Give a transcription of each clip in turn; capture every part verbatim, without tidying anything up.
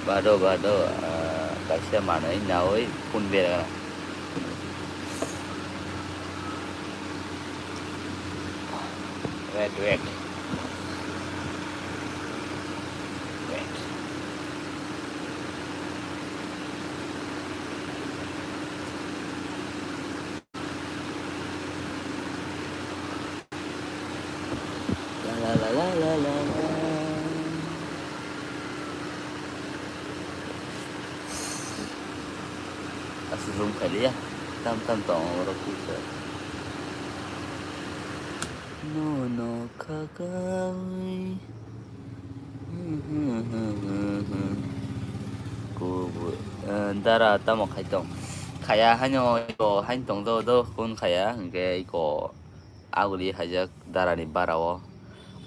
Bado, bado, ah, kaisa manwi nawi phone berana. Wait, wait. Wait. La, la, la. Aswk zoom khailiya. Tam tam tongo borok puisa. No, no, khakaui. Kubu, eh, dara tamo khai tong. Khaya haino iko hain tong do do kun khaya, hingke iko aguli haijak dara ni bara o.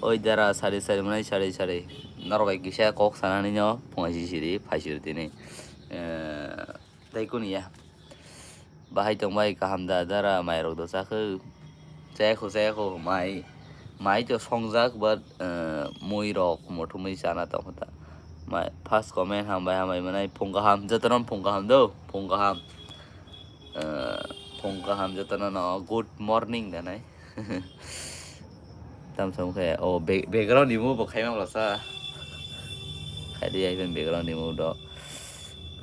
Oi dara sari sari manai sari sari. Norok bai kisa kok sanani no phungai sisiri phaisiri tini. Eh, tei kuni ya. Bahai tongbai kaham da dara mairok do chakhe. Chayakho, chayakho, mai. Mai to songjak, but, eh, mui rok, mothumui chana tongkha ta. Mai, first comment hambai, hambai manai, phung kaham, jotono phung kaham do, phung kaham. Eh, phung kaham jotono no, good morning danai. Tam sam khe, oh, back-, background ni move bo khaima bwlasa. Khaidi ai ben background ni move do.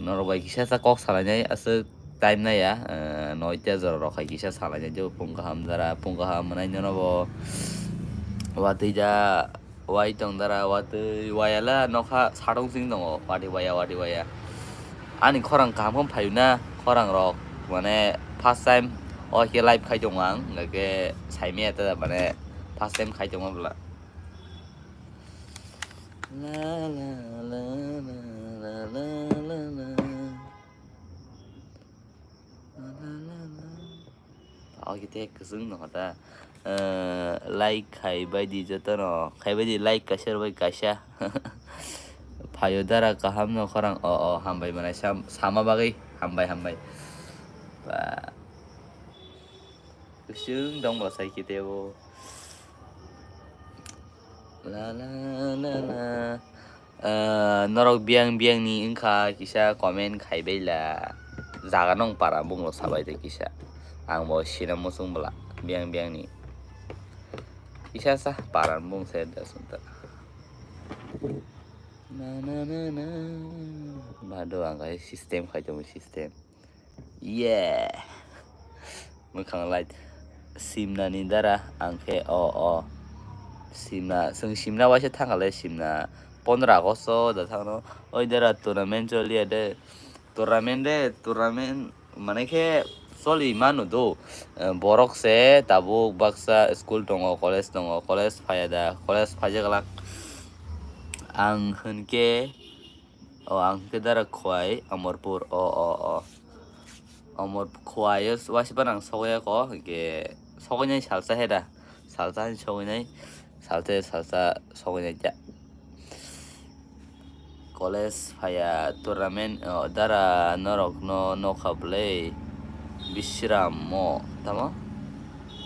Norok bai kisa sa kok salainai aswk time naiya, eh, noita jora rok hai kisa salainai jebo phung kaham jora phung kaham manai nono bo watwi ja wai tong dara watwi waiya la nokha satong sing tongo watwi waiya watwi waiya. Ani khorang kaham khe phaio na khorang rok mane first time o khe live khai tongo ang hwnkhe saimaya ta mane first time khai tongo bwla. La la la la la la la la. O khe tei kwchwng no hoda. Eh, like khai bai di jotono. Khai bai di like kaisa rw bai kaisa. Phaio dara kaham no khorang. O, o, hambai manai sam-, sama bagwi. Hambai, hambai. Ba. Kwchwng dong bo sai khe tebo. La la la la. Eh, norok biyang biyang ni wngkha kisa comment khai bai la. Jaga nong para bung rok sabai de kisa. Ang bo sina muchung bwla biyang biyang ni. Kisa sa para bung se da sunta. Na na na na. Bado ang kai system khai tong system. Yeah. Mwkhang light. Simna ni dara ang khe o, o. Simna, chwng Simna waisa thangkha le Simna pondro August o da thangno. Oi dara tournament choliya de. Tournament de, tournament mane khe choli mano do. Eh, borok se tabuk baksa school tongo, college tongo, college phaiya da, college phaijak lak. Ang hwn khe O, ang khe dara Khowai, Amarpur, o, o, o. Amar Khowai o waisa phano ang sogwi ya kho, hwnkhe sogwi nai salsa he da. Salsa han sogwi nai, salsa, salsa sogwi nai kya. College phaiya tournament, o, dara norok no nokha bwlai Bisram mo, tamo?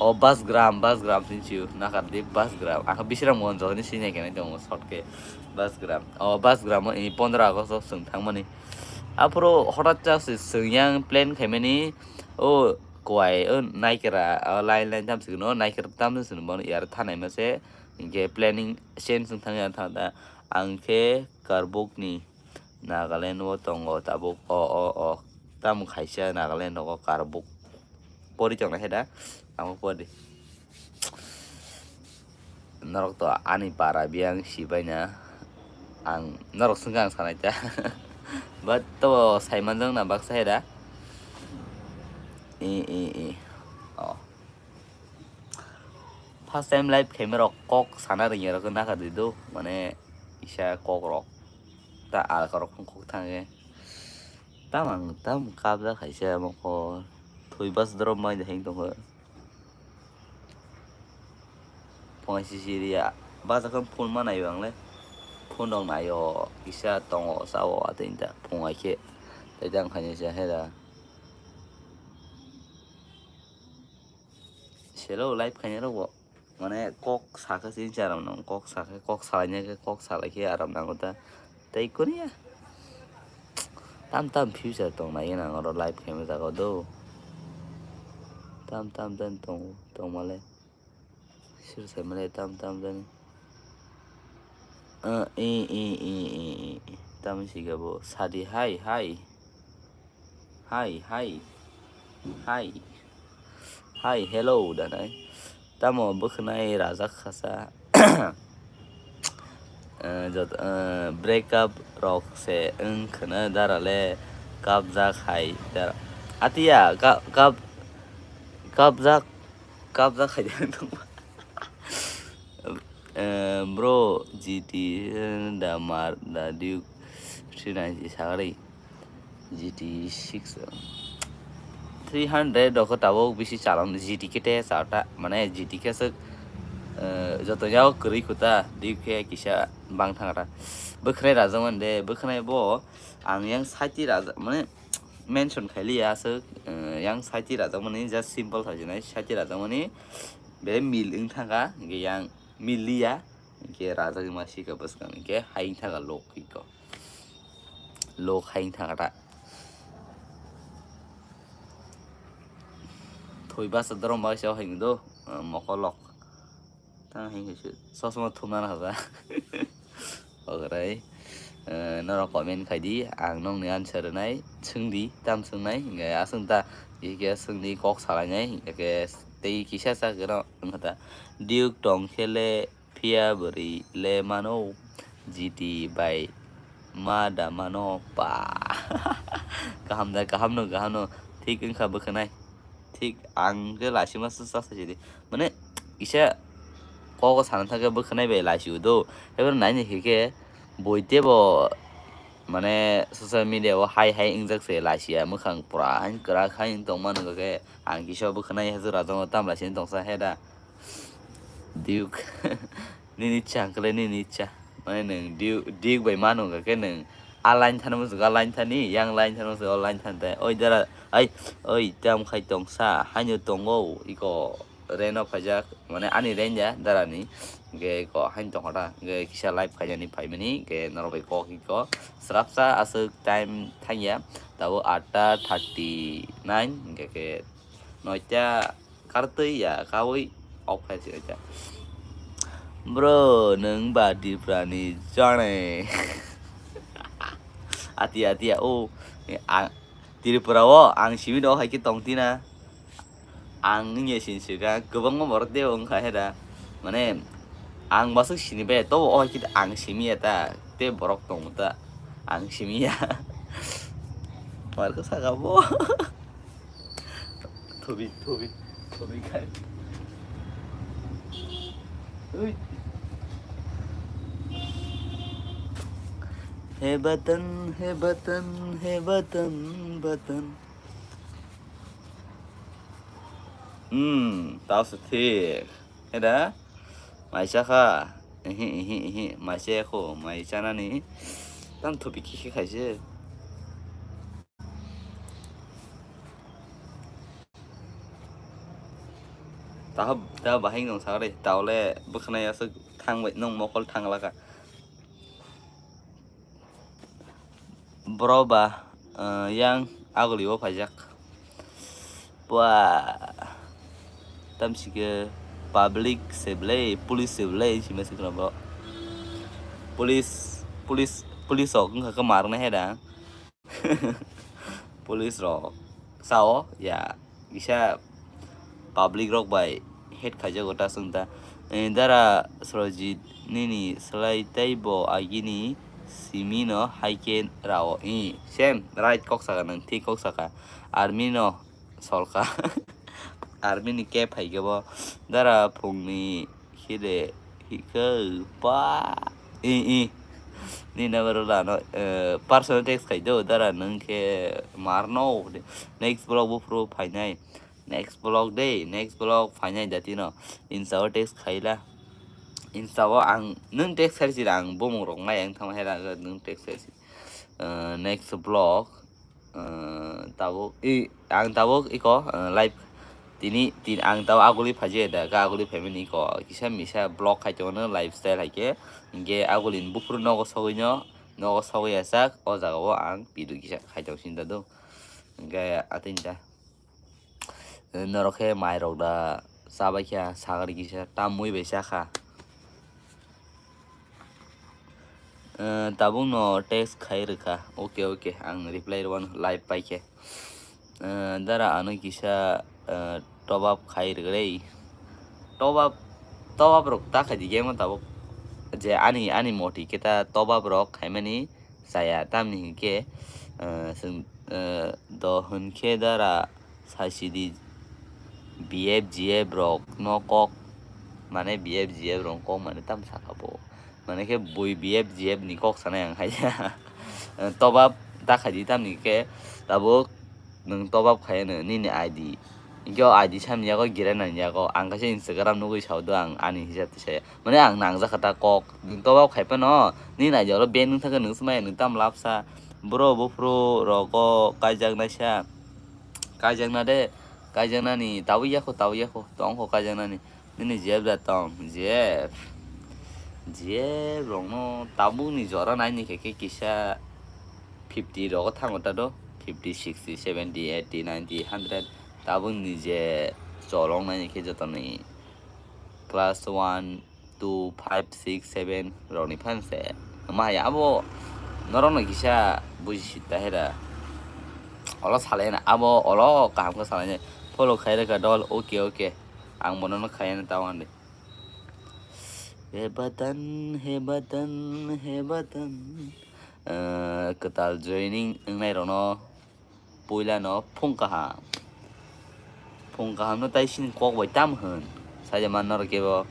O, Basgram, Basgram sinchi o, nakardi Basgram. Ang Bisram mo jogni sinai khe nai tongo short khe. Basgram. O, Basgram o ini pondro August o chwng thangmani. Aphuru hotat cha se chwng yang plan khaimani. O, Khowai, o, naikera, o, line line tam sikno, naikera tam sikno, bono yar thanai mase. Hinkhe planning change wng thang ya thang da. Ang khe Karbuk ni Nagaland o tongo tabuk. O, o, o. Tamo khaisa Nagaland rogo Karbuk. Pori tongna khe da? Tamo pori. Norok to ani para biyang si baina. Ang norok swngkha ang sanai ta. But to saimanjak na baksa he da? I, i, i. Oh. First time live khaima rok kok sana rwngya rok nakha di do. Mane isa kok rok. Ta alka rok phung kok thangkhe. Tam ang tam kabjak khaisa mokol. Thwi bas drop mai da heng tongkha. Phungai sisi riya. Bajak khe phone ma naio ang le. Phone rok naio. Kisa tongo sao atwi ta phungai khe. Tai tang khainai sa he da. Selo live khainai rok bo. Mane kok sakhe se aram nango, kok sakhe, kok salaina khe, kok salai khe aram nango ta. Tei koriya. Tam tam future tong nai nang oro live khaima jaga do. Tam tam dan tong tong male. Sir sai male tam tam dan. Eh, i i i i i. Tam si ga bo sadi hai hai. Hai hai. Hai. Hai hello danai. Tamo bwkhwnai rajak khasa. Eh, jot, eh, break up rok se wng khwna dara le kapjak hai dara. Atiya ka-, kap-, kapjak, kapjak hai tongma. Eh, bro, G T, eh, da mar, da Duke, three ninety sagari. G T six, three hundred rok tabuk bisi chalang G T khe te chata, mane G T khe swk, eh, joto yago kwrwi khuta, dui khe kisa bang thangata. Bwkhwnai rajak mani de, bwkhwnai bo ang yang saiti rajak, mane mention khailiya aswk, eh, yang saiti rajak mani just simple sajinai, saiti rajak mani be mil wng thangkha, hingkhe yang mil liya, hingkhe rajak ma sikha bwskang, hingkhe hai wng thangkha lok hiko. Lok hai wng thangkha ta. Thoi basa dorong bai se hai wng do, eh, mokolok. Tang hai wng se chosma thumna na haja. Ograi, eh, norok comment khai di, ang nokni answer rwnai, swng di, tam swngnai, hingkhe aswng ta, hingkhe swng di, kok salainai, hingkhe tei kisa sa gano wng kha ta. Duke tong khe le, phiya bwrwi le mano, G T bai ma da mano, pa. Kaham da, kaham no, kaham no, thik wng kha bwkhwnai. Thik ang khe laisima swsa sai di. Mane kisa kok o sana thang khe bwkhwnai bai laisio do. Ebar nai ni khe khe boi tebo mane social media o hai hai wngjak se laisia mwkhang pura hain kwrak hain tong mano khe ang kisa bwkhwnai hajura jong tam laisini tongsa he da. Duke. Nini ichha hwnkhe le nini ichha. Mane nwng Duke, Duke bai mano hwnkhe nwng a line thani muchungo a line thani, yang line thani muchungo o line thani tai. Oi dara, ai, oi, tam khai tongsa, haino tongo, iko reno phaijak, mane ani range ya, dara ni. Hwnkhe iko haino tongkha ta, hwnkhe kisa live khainani phaimani, hwnkhe norok bai kok iko. Srapsa aswk time thangya, tabuk atta thirty nine, hwnkhe khe noita Kartwi ya, kawi, ok phai si oja. Bro, nwng ba Tripura ni jane. Ati, ati, ya, o, a, Tripura o, ang simi do hai khe tong tina. Ang wngya sin sika, kwbangma borok de wngkha he da. Mane, ang basuk sini bai, to o hai khe ang simi ya ta, te borok tong ta, ang simi ya. Mar ko saka bo. Thobi, thobi, thobi khai. Ui. He batan, he batan, he batan, batan. Hmm, tao se thik. He da? Mai cha kha. Ehe, ehe, ehe. Mai cha kho, mai cha nani. Tam thobi khe khe khai se. Taha, taha bahai nung sakre, taole bwkhanai aswk thang bai, nung mokol thang laka. Bro ba, eh, yang aguli o phaijak. Pua. Tamsike public se belai, police se belai, sima se khna bro. Police, police, police ok wngkha khe marwknai hai da. Police rok sao ya kisa public rok bai hate khaijago ta chwng ta. Eh, dara Surojit nini slai tei bo agini simi no hai khe rao. I, same, right kok saka nwng, thik kok saka. Army no solka. Army ni cap hai khe bo dara phungni Hide, hikhe, pa. I, i. Ni number wala no, eh, personal text khai do, dara nwng khe mar no. Next vlog buphuru phainai. Next vlog de, next vlog phainai dati no. Insta o text khaila. Insta o ang, nwng text khai sira ang bumung rok nai ang thangma hera nwng text khai si. Eh, next vlog. Eh, tabuk, i, ang tabuk iko, eh, live tini, tin, ang tabuk aguli phaji da, ka aguli phaimani iko, kisa misa vlog khai tongo, lifestyle hai khe, hingkhe aguli ni buphuru nogo sogwi no, Nogo sogwi ya sak, o jaga o ang video kisa khai tong sinta do. Hingke atwini ta. Norok khe mai rok da chabai kha sagri kisa, ta mui bai cha kha. Eh, tabuk no text khai rwkha. Okay, okay, ang reply rwano live pai khe. Eh, dara ano kisa, eh, top up khai rwgwlai. Top up, top up rok ta khai di game o tabuk. Je ani, ani moti khe ta top up rok khaimani chaya, tamni hinkhe, eh, chwng, eh, do hinkhe dara saisidi B F G F rok no kok, mane B F G F rok kok mane tam sakha bo. Mane khe bui B F G F ni kok sanai ang hai. Top up ta khai di tamni khe tabuk nwng top up khai no nini I D. Hinkhe o I D samni yago gira nang yago. Ang kaisa Instagram nugwi sao do ang ani hisab se. Mane ang nang jakha ta kok. Nwng top up khai phano nini I D oro ban wng thangkhe nwng swmai nwng tam lapsa. Bro buphuru rogo kaijak naisa. Kaijakna de, kaijaknani tabuk yakho, tabuk yakho, tongkho kaijaknani. Nini Jeff da tong, Jeff. Jeff rokno tabukni jora naini khe khe kisa fifty rogo thango ta do, fifty, sixty, seventy, eighty, ninety, hundred. Tabukni je cholong naini khe jotoni class one, two, five, six, seven rokni fan se. Wngma hai abo norokno kisa buji sita hera. Olo salai na abo olo kaham khe salai nai. Follow khai rwkha dol, okay, okay. Ang bono no khai ani tao ande. He button, he button, he button. Eh, kwtal joining wngnai rokno puila no phung kaham. Phung kaham no tai sini kok bai tam hwn. Saja man norok kebo.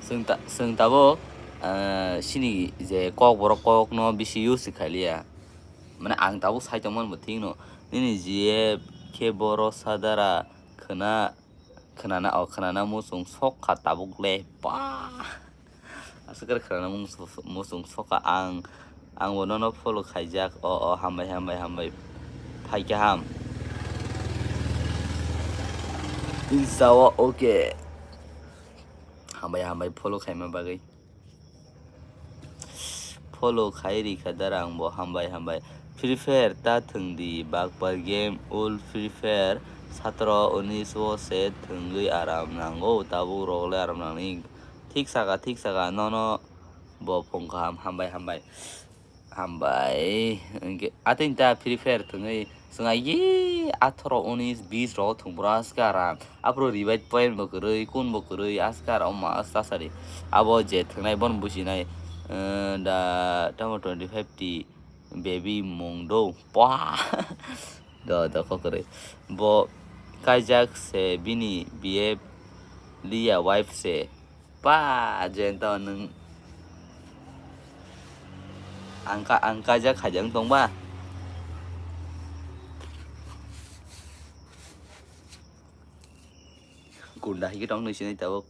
Chwng ta-, chwng tabuk, eh, sini je kok borok kok no bisi use khailiya. Mane ang tabuk sai tongmani bo thik no. Nini G F khe boro sadara khwna, khwnana, o khwnana muchung sok kha tabuk le. Ba. Aswk khe khwlana mung su-, muchung soka ang, ang bo nono follow khaijak. O, o, hambai, hambai, hambai. Phai kaham. Insta o, okay. Hambai, hambai, follow khaima bagwi. Follow khai rikha dara ang bo, hambai, hambai. Free Fire ta thwng di, bakpar game, ul Free Fire, satro unis o se thwngwi aram nango, tabuk rok le aram nangni. Thik saka, thik saka, nono bo phung kaham, hambai, hambai. Hambai. Hwnkhe atwini ta Free Fire thwngwi chwng aye atharo unis bis rogo thwng phuru askar aphuru revive point bo kwrwi, kun bo kwrwi, askar o ma sasari. Abo je thwngnai bono bujinai, eh, da tamo twenty five T baby mung do. Pah. Do, do, kok kwrwi. Bo kaijak se bini B F liya wife se. Pa, jento nwng. Ang ka-, ang kaijak khaijak wng tong ba? Gunda hai khe tong nwi sini tabuk.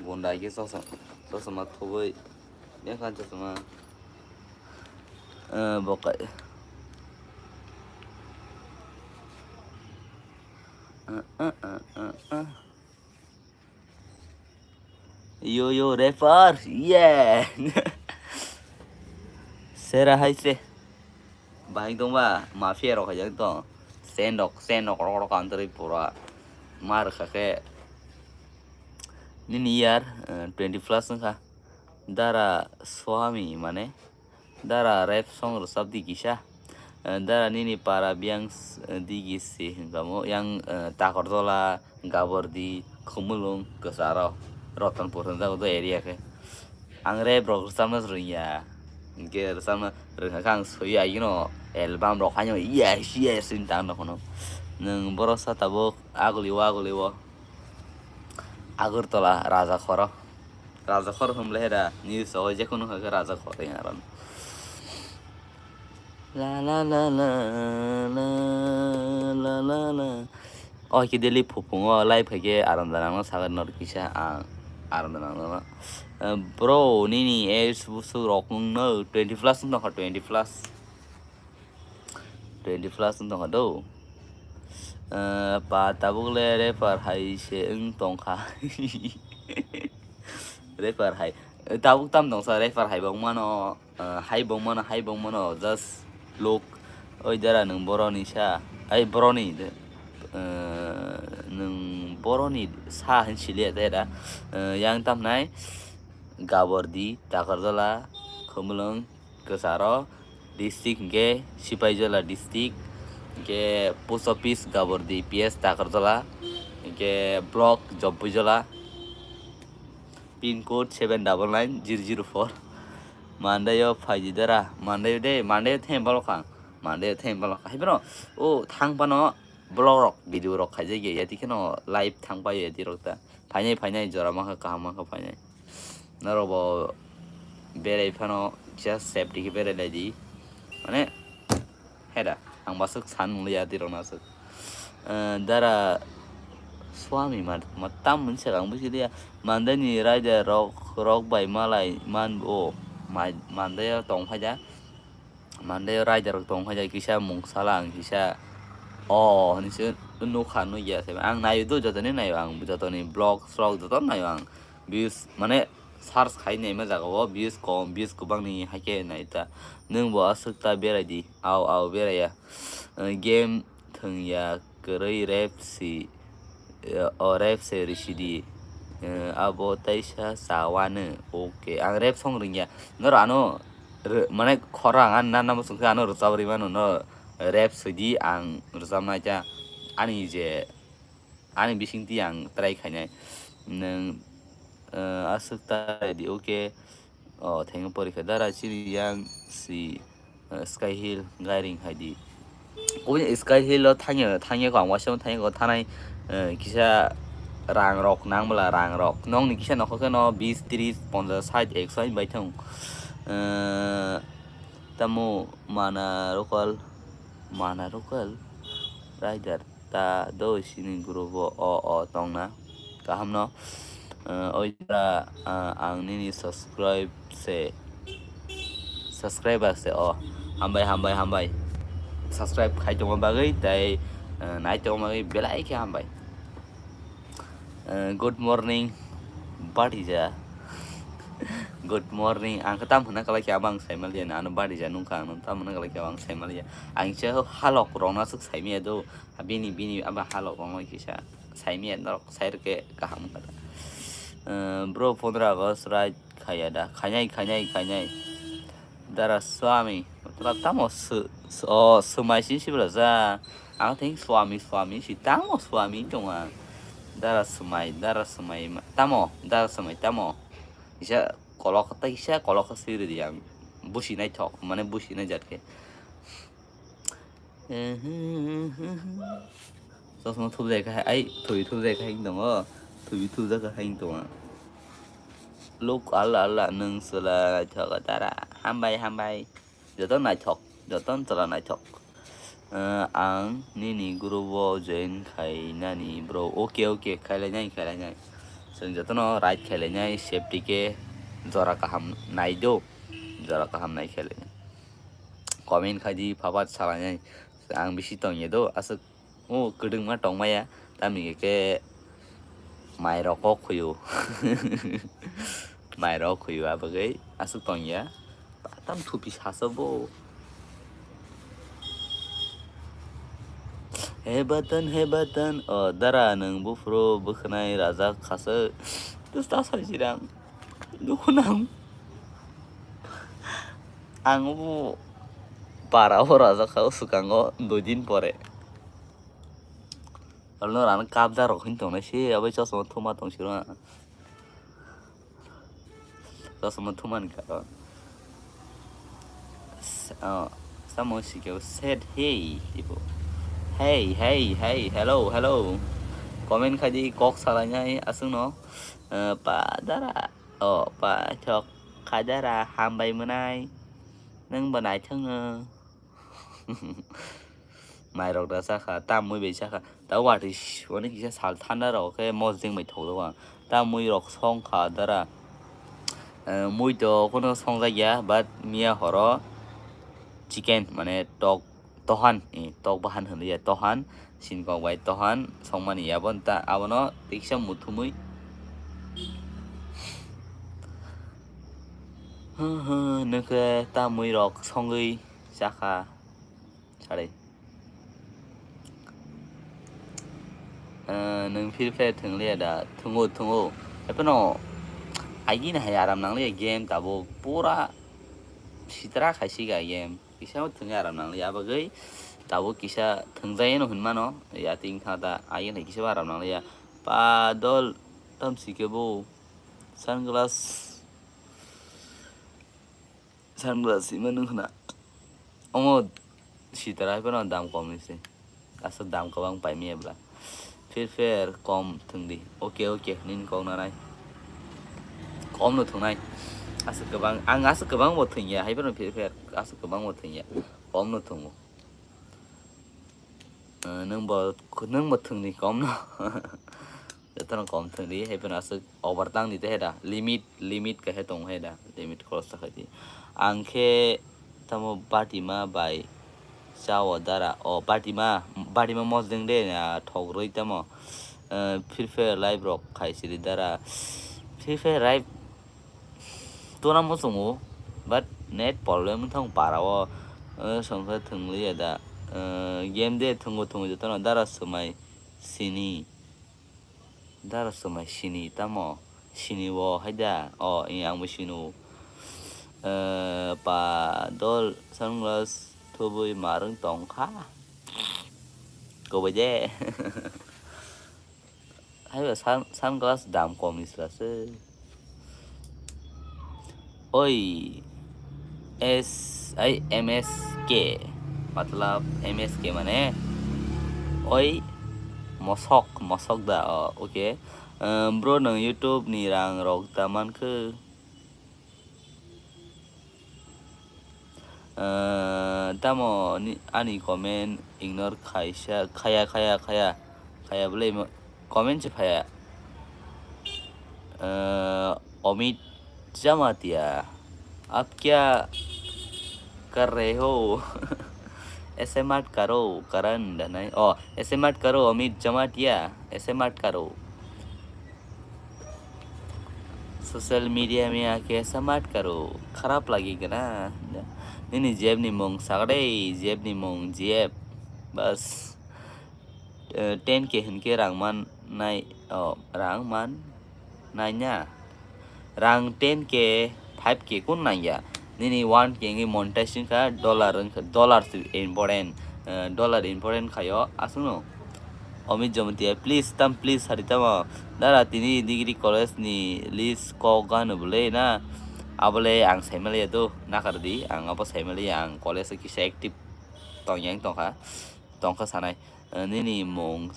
Gunda hai khe chosma, chosma thubui. Yang kan chosma. Eh, bokai. Eh, eh, eh, eh, eh. Yo, yo, rapper, yeah. Sera hai se. Bahai tong ba, mafia rok hai tong. Sen rok, sen rok, rok, rok, antri pura. Mar kha khe. Nini year, eh, twenty plus wngkha. Dara Swami, mane. Dara rap song rwchap di kisa. Eh, dara nini para biyang s-, eh, digi si hwnkha mo. Yang, eh, Takortola, Gabordi, Khumulwng, Kwcharo, Rotonpur hwnjago do area khe. Ang rap rok rwchapna rwngya. Hinkhe rwchapna rwngkha khe ang swiwi agino album rok haino yes, yes, wngwi tang rokno. Nwng borok sa tabuk aguli o, aguli o. Agartala Raja Khoro. Raja Khoro hwnle hera, news o je kunu kha khe Raja Khoro ya ron. La, la, la. O ki daily phupung o live hai khe aram da nang no sagar nor kisa ang aram da nang no. Eh, bro, nini age busu rok wng no twenty plus wng tong kha, twenty plus. Twenty plus wng tongkha do. Eh, pa tabuk le rapper hai se wng tongkha. Rapper hai. Tabuk tam tongsa rapper hai bong mano, eh, hai bong mano, hai bong mano, just look, oi dara nwng boroni sa, ai boroni, eh, nwng boroni sa hin siliya te da, eh, yang tamnai Gabordi, Takarjala, Khumulwng, Kwcharo, district hwnkhe Sipaijala district, hwnkhe post office Gabordi P S Takarjala, hwnkhe block Jompuijala, pin code seven double nine zero zero four. Mandaio phaidi dara, mandaio de, mandaio thembalokha, mandaio thembalokha. Hai phano, o thang phano vlog rok, video rok khaijak ya, yati kheno live thang paio yati rok ta. Phainai, phainai, jora mankha, kaham mankha phainai. Norok bo berai phano just safety khe berai lai di. Mane, heda, ang baswk san wng ya tirok no aswk. Eh, dara swami ma, ma tam mwnsa ang buji liya. Mandai ni raida rok, rok bai malai man o. Ma, mandai o tong phaida. Mandai o raida rok tong phaida kisa mung sala ang kisa. O, hinwi se nukha nukya se. Ang naio do, jotoni naio ang, jotoni vlog, vlog joto naio ang. Views, mane, search khai naima jaga o views kom, views kwbangni haikhe nai ta. Nwng bo aswk ta berai di. Au, au, beraiya. Eh, game thwngya kwrwi rap si, eh, o rap se risi di. Eh, abo taisa chawano. Okay, ang rap song ringya. Noro ano re-, mane khorang an na namo sungkhe ano rwchap rwi mano no rap sidi ang rwchapnai ta ani je ani bisingtwi ang try khainai. Nwng, eh, aswk ta di, okay. O, thengwi porikha dara chini yang si, eh, Sky Hill gairing hai di. Oboni Sky Hill o thangya, thangya ko ang waisa thangya ko thanai, eh, kisa rang rok nang bwla rang rok. Nokni kisa nokho khe no bis, tris, ponchas, sait, ekso hai bai thung. Eh, tamo mana rokal, mana rokal rider. Ta do sini group o, o, o tongna. Kaham no. Eh, oi jora, eh, ang nini subscribe se, subscriber se o. Hambai, hambai, hambai. Subscribe khai tongma bagwi tai, eh, nai tongma bagwi belai khe hambai. Eh, good morning, Badija. Good morning. Ang khe tam hwnna kwlai khe abo ang saimaliya na, ano Badija nungkha ang tam hwnna kwlai khe abo ang saimaliya. Ang se halok rokna swk saimaya do. Bini, bini abo halok rokno kisa saimaya norok sai rwkhe kaham wngkha da. Eh, bro, pondro August right khaya da? Khainai, khainai, khainai. Dara Swami, tamo sw-, sw-, o, swmai si sibra ja. Ang thing Swami, Swami si tamo Swami tong ang. Dara Swmai, Dara Swmai ma-, tamo, Dara Swmai tamo. Kisa kolok, ta kisa kolok swi rwdi ang. Busi naithok, mane busi naijak khe. Chosma thubjak kha, ai, thwi thubjak kha hing tongo. Thwi thubjak kha hing tongo. Look, Allah, Allah, nwng chwla naithok tara. Hambai, hambai. Joto naithok, joto chwla naithok. Eh, ang nini group o join khainani bro. Okay, okay, khailainai, khailainai. Chwng jotono right khailainai, safety khe jora kaham naido. Jora kaham nai khailainai. Comment khai di, phapat salainai. Ang bisi tongya do, aswk. O kwdwngma tongmaya, tamni khe mairok kok khuyo. Mairok khuyo, abagwi aswk tongya. Tam thupi saso bo. He batan, he batan, o dara nwng buphuru bwkhwnai rajak khaswk. Twsta saisirang. Dukhu nang. Ang bo para o rajak kha o swkango dui din pore. Alo rano kabda rok hin tongnai se, abai chosma thuma tong siro. Chosma thuma ni karon. S-, oh, samo sikhe said hey, tipo. Hey, hey, hey, hello, hello. Comment khai di kok salainai aswkno. Eh, pa dara. Oh, pa chok khadara hambai mwnai. Nwng bo naithok no. Mairok da chakha, tamwi bai chakha. Ta watwi s-, oni kisa sal thanda rok khe mosdeng bai thok rw ang. Tamwi rok song kha dara. Eh, mui to kono songjak ya, but miya horo chicken, mane tok, tohan, eh, tok bahan hwnwi ya, tohan, sinkok bai tohan songmani ya, abo ta, abono tei kisa muthumwi. Huh, huh, nokhe tamwi rok songwi chakha. Sari. Eh, nwng Free Fire thwng liya da? Thwngo, thwngo. Haphano agini hai aram nang liya game tabuk. Pura sitra khai si ga game. Kisa bo thwngwi aram nang liya. Abagwi tabuk kisa thwngjai no hwn mano. Ya ting tha da agini hai kisa bo aram nang liya. Pa dol tam si khe bo. Sunglass. Sunglass ima nung khna. Omo sitra hai phano dam kom ni se. Aswk dam kwbang pai manya bla. Free Fire kom thwng di. Oke, oke, nini kok nanai. Kom no thwngnai. Aswk kwbang, ang aswk kwbang bo thwngya. Hai phano Free Fire aswk kwbang bo thwngya. Kom no thwngo. Eh, nwng bo, nwng bo thwng di kom no. Jotono kom thwng di, hai phano aswk over tang di te hai da. Limit, limit kaisa tong hai da. Limit cross ta khai di. Ang khe tamo batima bai chao dara. O batima, batima mosdeng de, ah, thok rwi tamo. Eh, Free Fire live rok khai siri dara. Free Fire live tuna mo chungo, but net problem wng thang para o, eh, songkhe thwng liya da. Eh, game de thwngo thwngo jotono dara swmai sini. Dara swmai sini tamo? Sini o hai da? O, i ang bo sini o. Eh, pa dol sunglass thubui marwng tong kha. Kobai de. Hai ba sun-, sunglass dam kom ni sla se. Oi, S, ai, M S K, matlab M S K mane, oi, mosok, mosok da, oh, okay. Ehm, bro, nwng YouTube ni rang rok da mankhe? Ehm, tamo ni, ani comment ignore khaisa, khaya, khaya, khaya, khaya bwlai mo-, comment se phaya. Eh, Amit Jamatia, "Aap kya kar rahe ho?" ऐसे मत करो, Karan Danai. Oh, ऐसे मत करो, Amit Jamatia, ऐसे मत करो। Social media में आके ऐसा मत करो, खराब लगेगा ना। Nini jeb ni mung sagdei, jeb ni mung jeb. Bas. Eh, ten K hinkhe rang man nai, oh, rang man nai nya. Rang ten K, five K kun nangya. Nini one K wngwi monetize wngkha, dollar wngkha, dollar se important, eh, dollar important khaio, aswkno. Amit Jamatia, please, tam please sari tamo. Dara tini degree college ni list kok gano bwle na. Abole ang saimaliya do, nakar di, ang abo saimaliya, ang college o kisa active tongya wng tongkha, tongkha sanai. Eh, nini mung,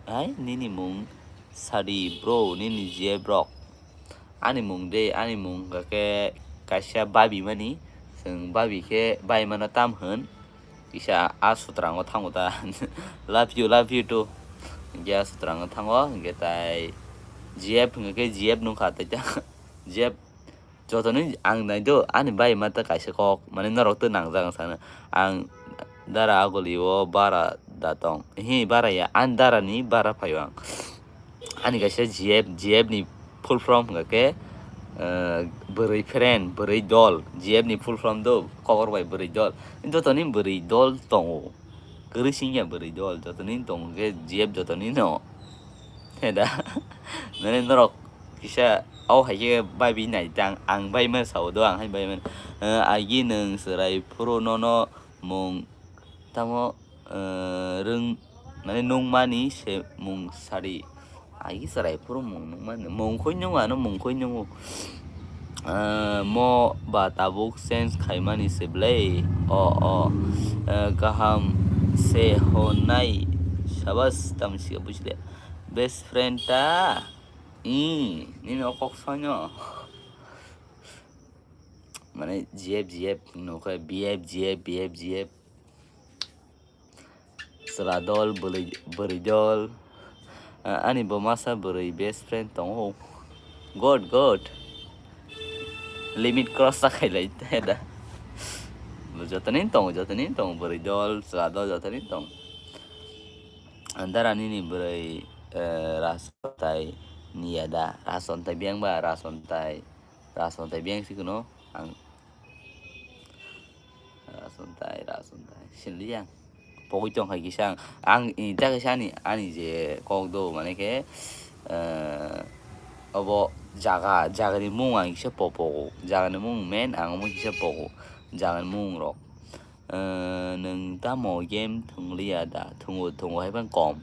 hai, nini mung sadi bro, nini G F rok. Ani mung de, ani mung hwnkha khe kaisa babi mani, chwng babi khe bai mano tam hwn, kisa a sutrango thango ta. Love you, love you too. Hwnkhe a sutrango thango, hwnkhe tai G F hwnkha khe G F nungkha tai ta. G F Jotono ang nai do, ani bai ma ta kaisa kok, mane norok to nangjak ang sana. Ang dara aguli o bara da tong. Hi bara ya, ani dara ni bara phaio ang. Ani kaisa G F, G F ni full form hwnkha khe, eh, bwrwi friend, bwrwi dol. G F ni full form do, kokor bai bwrwi dol. Jotoni bwrwi dol tongo. Kwrwi singya bwrwi dol, jotoni tongo khe G F jotoni no. He da. Mane norok kisa, o hai khe bai bi nai tang, ang bai ma sao do, ang hai bai man. Eh, agi nwng chwrai phuru nono mung tamo, eh, rwng, mane nung mani se mung sadi. Agi chwrai phuru mung nung mani, mung khoi nung ano, mung khoi nungo. Eh, mo ba tabuk change khaimani se bwle. O, o. Eh, kaham se honai. Sabas, tam si buji de. Best friend ta. I, nini o kok soino. Mane G F, G F, nokhe B F, G F, B F, G F. Chwla dol, bwrwi, bwrwi dol. Ah, ani bo masa bwrwi best friend tongo. God, God. Limit cross ta khailai te da. Bo jotoni tongo, jotoni tongo, bwrwi dol, chwla dol, jotoni tongo. Andara nini bwrwi, eh, Rajontai niya da. Rajontai biyang ba, Rajontai. Rason tai biyang si kuno ang. Rason tai, rason tai. Sinliya. Pogwi tong hai kisa ang. Ang ini ta kisa ani, ani je kok do mane khe, eh, obo jaga, jagani mung ang kisa popogo. Jagani mung men ang omo kisa pogo. Jagani mung rok. Eh, nwng tamo game thwngliya da? Thwngo, thwngo hai phano kom.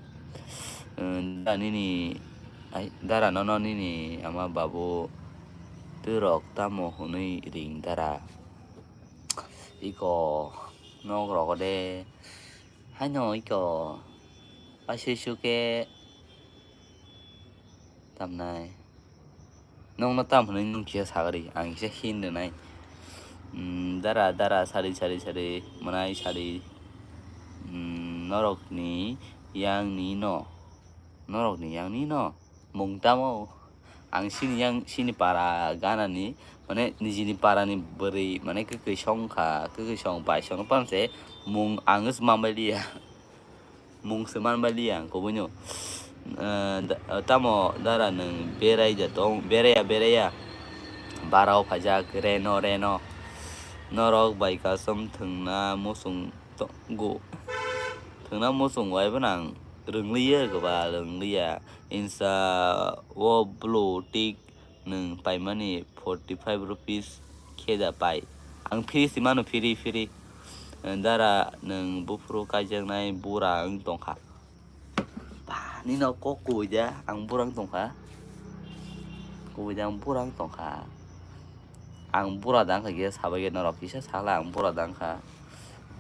Eh, da nini, ai, dara nono nini ama babu twrok tamo hwnwi ring dara? Iko nok rogo de, haino iko paisui suke tamnai. Nokno tam hwnwi nwng kisa sagri, ang kisa hin rwnai. Mm, dara, dara, sari, sari, sari, mwnai sari. Mm, norokni yangni no, norokni yangni no, mung tamo? Ang sini yang, sini para ganani, mane nijini parani bwrwi, mane kwkwi song kha, kwkwi song bai song pang se mung ang se manbai liya. Mung se manbai liya ang kubui no. Eh, da-, tamo dara nwng berai da tong, beraiya, beraiya. Barao phaijak, reno, reno. Norok bai kasom thwngna muchung tongo. Thwngna muchung bai phano ang rwngliya, kwbal rwngliya. Insa o blue tick nwng paimani forty five rupees khe da pai. Ang free si mano, free, free. Dara nwng buphuru kaijaknai bura wng tongkha. Ba, nino kok kubui da, ang bura wng tongkha. Kubui da, ang bura wng tongkha. Ang bura da wngkha kisa sabai khe norok kisa sakla ang bura da wngkha.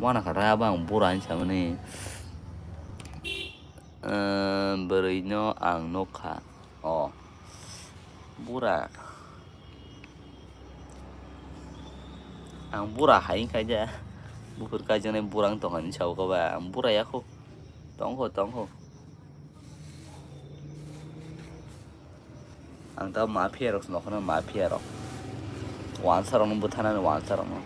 Wana kha ra ba ang bura wng samani. Ehm, bwrwi no ang nukha. O. Bura. Ang bura hai wngkha ja. Buphur kaijaknai bura wng tongkha hinwi sao kha ba. Ang bura ya kho. Tong kho, tong kho. Ang ta mafia rok se nokha na, mafia rok. Wansa rok no bwthanani, wansa rok no.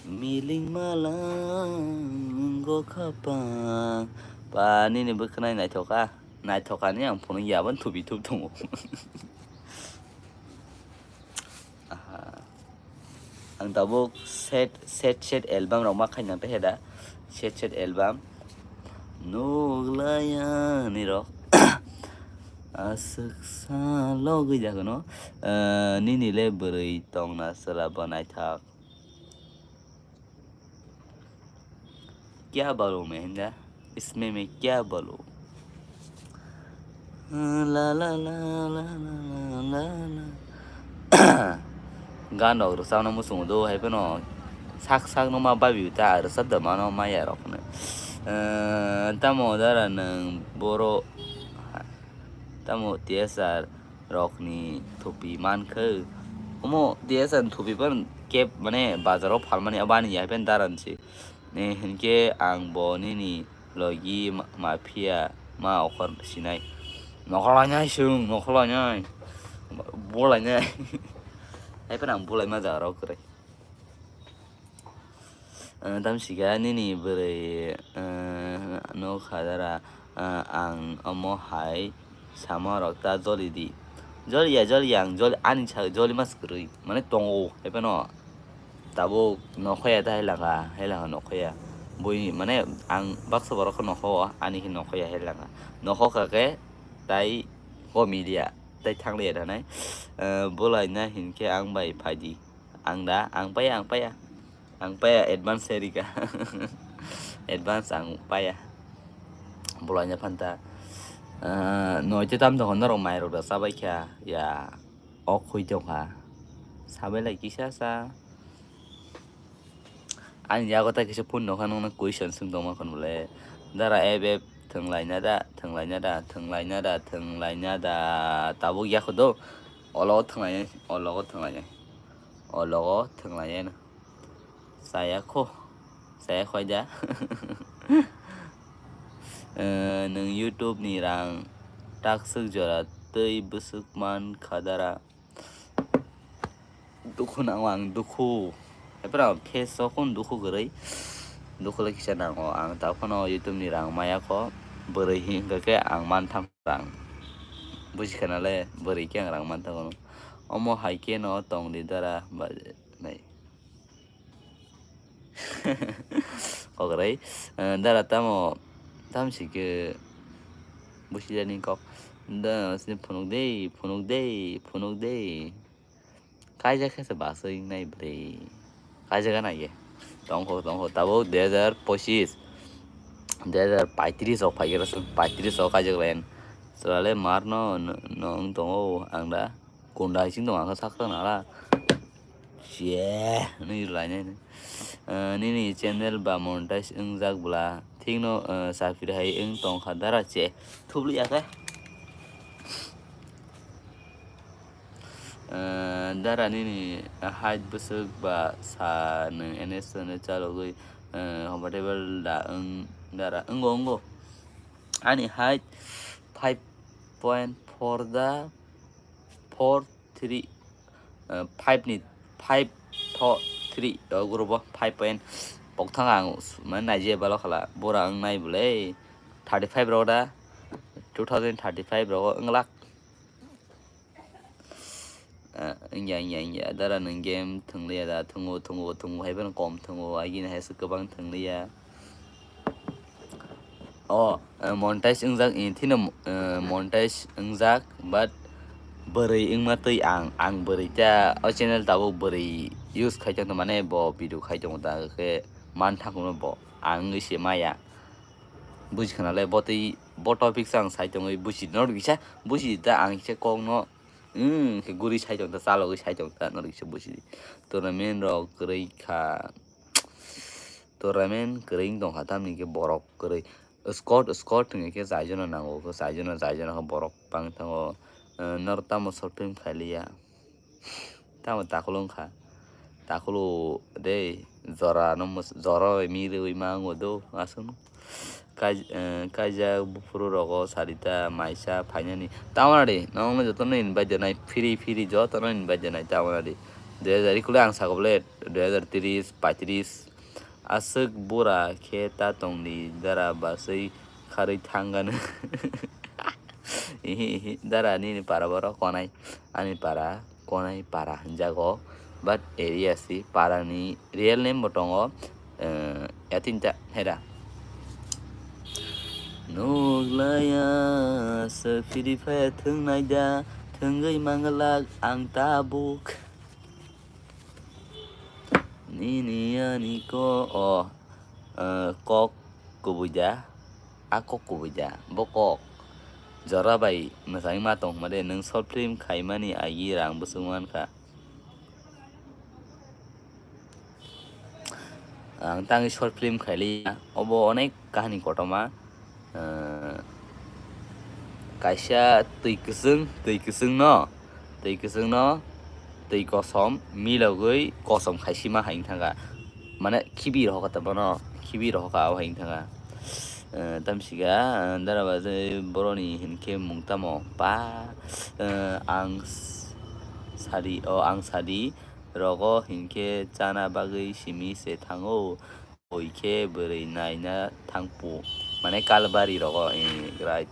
Miling malang go khapang. Ba nini bwkhanai naithok kha. Naithok ani ang phunuk ya ban thubi thup tongo. Aha. Ang tabuk set, set, set album rok ma khaina tei heda. Set, set album. Nuglaya ni rok. Aswk sa logwi jagono. Eh, nini le bwrwi tongna chwla bo naithok. Kya balo mehenda? Isme main kya balo? La la la la la la la. Gan rok rwchapna muchungo do, hai phano sak sak no ma babi ta rwchap da mano maya rok no. Eh, tamo dara nwng boro, tamo T S R rokni thupi mankhe. Omo T S R ni thupi phano kep mane bazaro phalmani, abani ya phano daran se. Ne hinkhe ang bo nini logi ma-, mafia ma okhor sinai. Nokhorlainai chwng, nokhorlainai. Bulainai. Hai phano ang bulaima jagarok kwrwi. Eh, tamsika nini bwrwi, eh, nukha dara, eh, ang omo hai sama rok ta joli di. Joli ya, joli ya, ang joli, ani sa joli mas kwrwi. Mane tongo, hai phano. Tabuk nokhoya ta hai langa, hai langa nokhoya. Buini, mane ang baksa borok khe nokho, ani khe nokhoya hai langa. Nokho kha khe tai komilia, tai thangliya da nai. Eh, bulaina hinkhe ang bai phaidi. Ang da, ang paya, ang paya. Ang paya advance se rika. Advance ang paya. Bulaina phanta. Ah, noite tam tongkha norok mairok da chabai kha. Ya, ok khui tongkha. Sabai lai kisa sa. Ani yago ta kisa phone nokha nokna question swng tongma khon bole. Dara app app thwnglaina da, thwnglaina da, thwnglaina da, thwnglaina da. Tabuk yakho do. Ologo thwnglainai, ologo thwnglainai. Ologo thwnglainai no. Chaya kho. Chaya khoi da. Eh, nwng YouTube ni rang takswk jora twi bwswk man kha dara. Dukhu nango ang, dukhu. Ephra face o kun dukhu kwrwi. Dukhu le kisa nango. Ang ta phano YouTube ni rang maya kho. Bwrwi hinkha khe ang man tham rang. Buji khana le bwrwi khe ang rang man thango. Omo hai khe no tong di dara ba nai. Kok rai. Eh, dara tamo, tam si ke busi jani kok. Da, sini phunuk dei, phunuk dei, phunuk dei. Kaijak khe se baswi nai bwrwi. Kaijak nai ye. Tongkho, tongkho. Tabuk dui hazar pochis. Dui hazar paitris rok phai khe, paitris rok kaijak lai. Chwla le mar no, no, no, wng tongo ang da. Kunda hai sing tong ang khe sakra nala. Che, nini lainai ni. Eh, nini channel ba monetize wngjak bwla. Thik no, eh, sapir hai wng tong kha dara che. Thubli ya khe. Eh, dara nini height bwswk ba sa nwng N S no chalogwi, eh, compatible da wng dara? Wngo, wngo. Ani height five point four da four three, eh, five ni, five to three, o group o five point pokthang ang s-, mane naijia balo khala bora wng nai bwle thirty five rok da two thousand thirty five rogo wng lak. Eh, wngya, wngya, wngya, dara nwng game thwng liya da, thwngo, thwngo, thwngo, hai phano kom thwngo, agini hai se kwbang thwng liya. O, eh, monetize wngjak, eh, thino, eh, monetize wngjak, but bwrwi wngma twi ang, ang bwrwi ta o channel tabuk bwrwi use khai tong mane bo video khai tongo ta khe man thangma bo ang wngwi se maya. Buji khana le bo twi bo topic se ang sai tongwi buji norok kisa buji ta ang kisa kok no, hmm, khe guri sai tong ta chalogwi sai tong ta norok kisa buji. Tournament rok kwrwi kha. Tournament kwrwi wng tongkha, tamni hwnkhe borok kwrwi. Squad, squad hwnkhe khe chaijona nango, khe chaijona, chaijona khe borok bang thango. Eh, norok tamo short film khailiya? Tamo takhulwng kha. Takhulu de jora no mus-, jora bai mi rwi ma wngo do aswkno. Kai-, eh, kaijak buphuru rogo sarita maisa phainani. Tamoni nokno jotono invite rwnai, phiri phiri jotono invite rwnai tamoni. Dui hazar ekwle ang sakobole, dui hazar tris, paitris. Aswk bura khe ta tongdi, dara baswi kharwi thangano. Ihi, ihi, dara nini para borok konai, ani para konai para hinjago, but area si para ni real name bo tongo, eh, yatinta hera. Nuglaya se Free Fire thwngnai da, thwngwi manglak ang tabuk. Nini ani ko, o, eh, kok kubui da, a kok kubui da, bo kok jora bai mwsai ma tong hwnma de, nwng short film khaimani agi rang bwswk mankha. Ang tangwi short film khailiya, obo onek kahani kotorma. Eh, kaisa twi kwchwng, twi kwchwng no, twi kwchwng no, twi kosom milogwi kosom khaisima hai wngthangkha. Mane khibi rohokha ta bono, khibi rohokha abo hai wngthangkha. Eh, tamsika, eh, dara ba je boroni hinkhe mung tamo pa, eh, ang s-, sadi, o ang sadi rogo hinkhe chana bagwi simi se thango. Bui khe bwrwi naina thangpu, mane kalbari rogo, eh, right.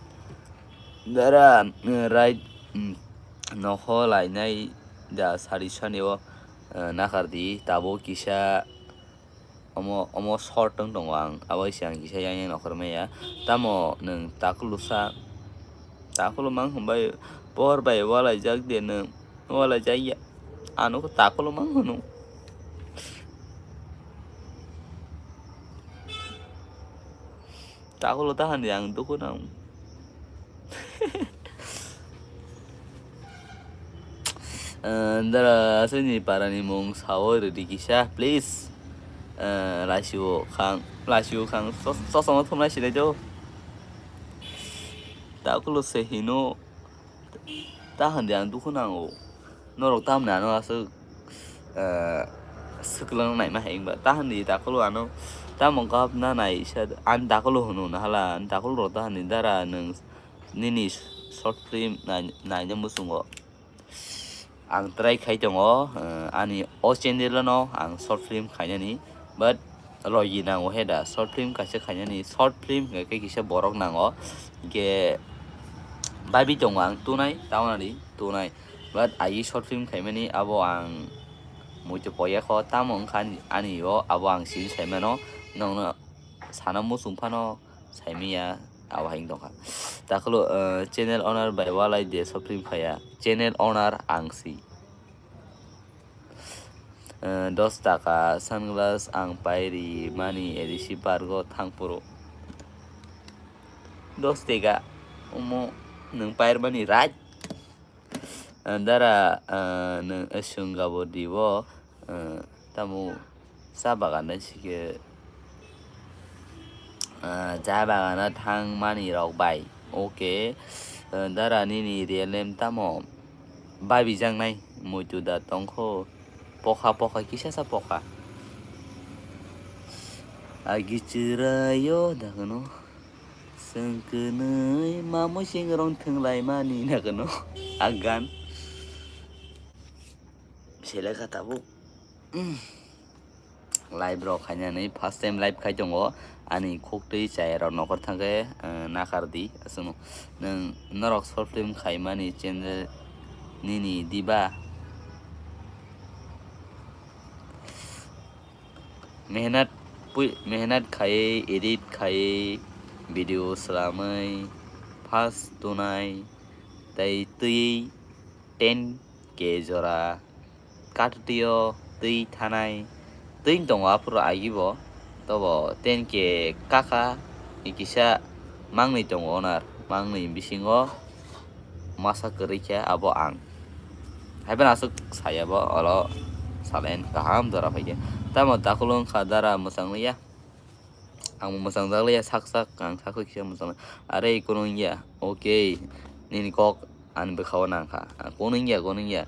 Dara, eh, right, mm, noho lainai da sari sani o, eh, nakardi, tabuk kisa omo, omo short wng tongo ang, abo se ang kisa yang yang nokhor maya. Tamo nwng takulusa, takulu mang hwnbai, por bai walaijak de nwng, walaijak ya. Ano ko takulu mang hwno. Takholo ta handi ang dukhu nang. Eh, dara aswkni parani mung sawi rwdi kisa, please. Eh, laisio khang, laisio khang, sos-, sosoma thumnai sinai do. Takholo se hino. Ta handi ang dukhu nango. Norok tamni ano aswk, eh, swklang naima hai wngba. Ta handi takholo ano tamo gap na nai sa, ani takholo hwnwi nahala, ani takholo rok ta handi dara nwng nini short film nai-, naina muchungo. Ang try khai tongo, eh, ani o channel no ang short film khainani, but logi nango he da, short film kaisa khainani, short film hwnkhe kisa borok nango, hwnkhe Babi tongo ang tunai, tamoni tunai. But agi short film khaimani abo ang muitu poya kho, tamo wngkha ani o, abo ang sini saimano, nongno sana muchung phano saimiya, abo hai wng tongkha. Takhwlo, eh, channel owner bai walai de short film khaya, channel owner ang si. Eh, dos taka sunglass ang pairi mani A D C park o thang phuru. Dos teka omo nwng pair mani right? Eh, dara, eh, nwng, eh, swng gabo di o, eh, tamo cha bagan de sikhe, eh, cha bagano thang mani rok bai. Okay, eh, dara nini real name tamo? Babi jaknai muitu da tongkho, pokha pokha kisa sa pokha. Agi chwraio da hwno. Chwng kwnwi mamwi chingrong thwnglaimani na kano. A gan. Selekha tabuk. Live rok khainani first time live khai tongo. Ani khuktwi chaya rok nokor thangkhe, eh, nakar di. Aswkno. Nwng norok short film khaimani channel nini diba? Mehnat pui-, mehnat khaiwi, edit khaiwi, video swlamwi, first tunai, tei twiwi ten K jora katwtwio twi thanai, twi tongo aphuru agi bo, tobo ten K kaka kisa mangni tongo onar, mangni bisingo masa kwrwi khe abo ang. Haiphano aswk saya bo olo salaini kaham jora phaikhe. Tamo takhulwng kha dara mwchang liya. Ang mwchang jak liya sak sak, ang sak sak kisa mwchang liya. Are kunu wngya. Okay. Nini kok ani bwkhao nangkha. Ah, kunu wngya, kunu wngya.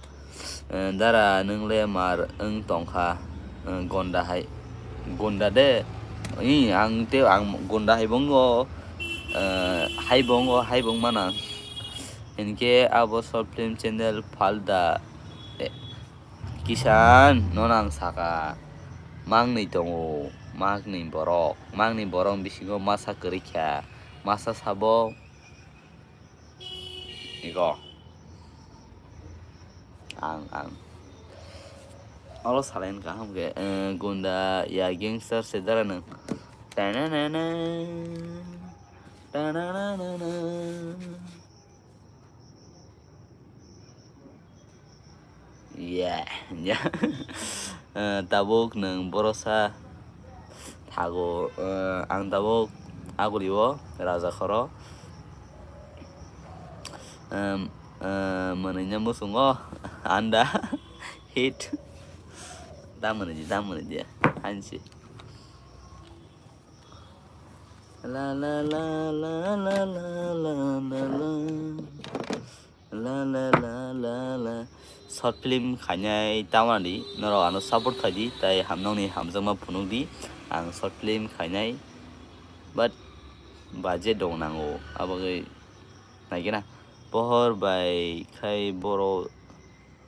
Eh, dara nwng le mar wng tongkha. Eh, gonda hai. Gonda de. Ih, ang te ang gonda hai bo wngo. Eh, hai bo wngo, hai bo wngmano ang. Hinkhe abo short film channel Falda, eh, Kisan, nono ang saka, mangni tongo, mangni borok, mangni borok bisingo masa kwrwi kha, masa sabo ego ang, ang. Olo salaini kaham khe, eh, gunda ya gangster se dara nwng. Tananana, tananana. Yeah, yeah. Eh, tabuk nwng borosa thago, eh, ang tabuk agulio raja khoro. Em, eh, mwnwino muchungo anda hit. Da mwnwidi, da mwnwidi, hansi. La la la la la la la la la. La la la la la. Short film khainai tamani norok ano support khaidi, tai ham nokni hamjakma phunukdi. Ang short film khainai, but budget dong nango, abagwi naikhe na pohor bai khai boro.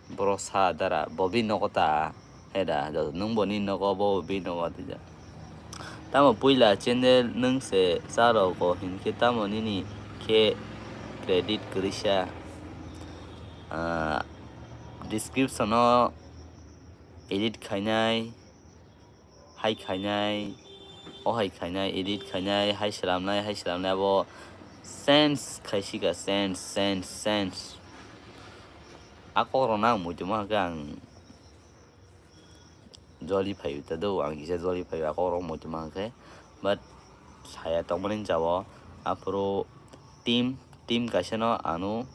Borok sa dara, bo bini nogo ta, he da, joto nwng bo nini nogo, bo bo bini nogo, tei da. Tamo puila channel nwng se cha rogo hinkhe tamo nini khe credit kwrwisa, ah, description o edit khainai, hai khainai, o hai khainai, edit khainai, hai slamnai, hai slamnai, abo sense khaisika, sense, sense, sense. A kokrokno ang muitu mankha khe ang joli phaio ta do, ang kisa joli phaio a kokrok muitu mankha khe, but saya tongmani jao aphuru team, team kaisano ano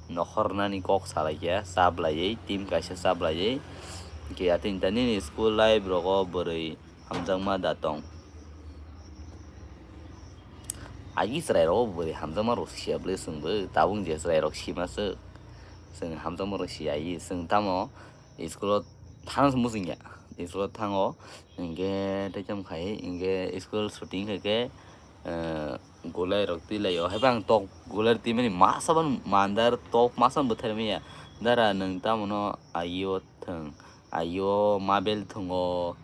nokhornani kok salaikha, chaplaiwi, team kaisa chaplaiwi. Hinkhe atini ta nini school life rogo bwrwi hamjakma da tong? Agi chwrai rogo bwrwi hamjakma rok siya bwle chwngbo, tabuk je chwrai rok sima swk. Chwng hamjakma rok siya agi, chwng tamo school o thang muchungya, school o thango, hinkhe tei tamo khai, hinkhe school shooting khai khe, eh, Gulai rok twi lai o. Haiba ang tok gulai twi mani masa ban mandar tok masa bwthai maya. Dara nwng tamo no aio thwng, aio mabel thwngo,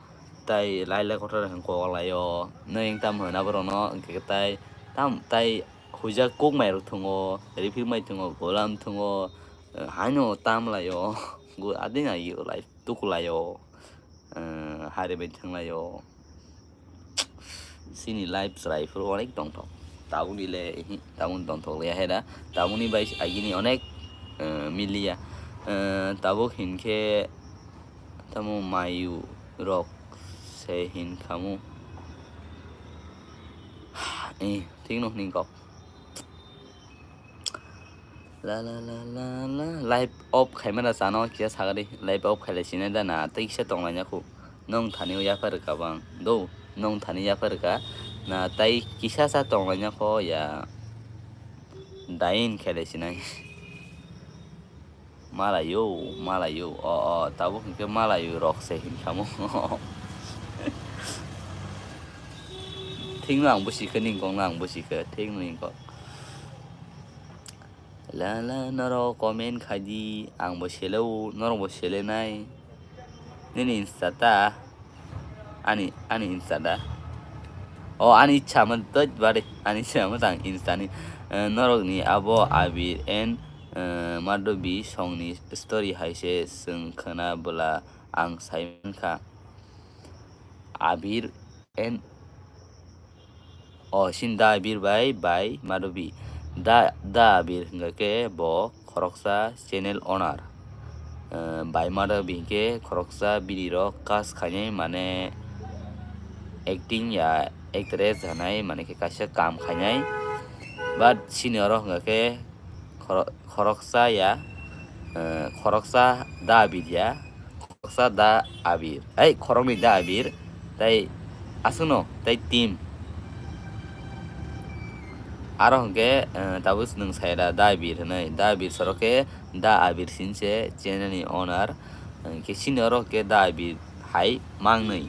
tai lai lai kotor hwn kok lai o. Nwng tamo hwn aborok no hwnkhe tai tam tai Huijak kok mai rok thungo, riphi mai thungo, golam thungo, eh, haino tam laio, go adina yo life tuku laio, eh, hari bai thang laio. Sini life chwrai phuru onek tongthok. Tabukni le, hi, tabukni tongthok le hai da. Tabukni bai agini onek, eh, miliya. Eh, tabuk hinkhe tamo mayu rok se hin khamu. Eh, thik no hwnwi kok. La la la la la. Live off khaimana chano kisa sagadi. Live off khaile sinai da na tei kisa tonglaina khu. Nong thani o yapharka bang. Do, nong thani yapharka. Na tai kisa sa tonglaina kho ya. Dain khaile sinai. Malayo, malayo. O, o, tabuk hinkhe malayo rok se hinkamo. Thikno ang busikhe, ningkokno ang busikhe, thikno ningkok. La, la, norok comment khai di, ang bo seleo, norok bo selenai. Nini Insta ta? Ani, ani Insta da? O, ani ichha mo, dot bade, ani ichha mo tang Insta ni. Eh, norok ni abo Abir and, eh, Madhobi song ni story hai se chwng khwna bwla ang sai mankha. Abir and O, sin Da Abir bai, bai Madhobi. Da, Da Abir hingka khe bo khoroksa channel owner. Eh, bai Madhobi hingke khoroksa bini rok cast khainai, mane acting ya actress hanai, mane khe kaisa kam khainai. But sini oro hingka khe khoro-, khoroksa ya, eh, khoroksa Da Abir ya, khoroksa Da Abir. Ei, khoroknwi Da Abir, tei aswkno, tei team. Aro hwnkhe, eh, tabuk nwng sai da Da Abir hwnwi. Da Abir soro khe Da Abir sinse channel ni owner. Hwnkhe sini oro khe Da Abir hai mangnwi.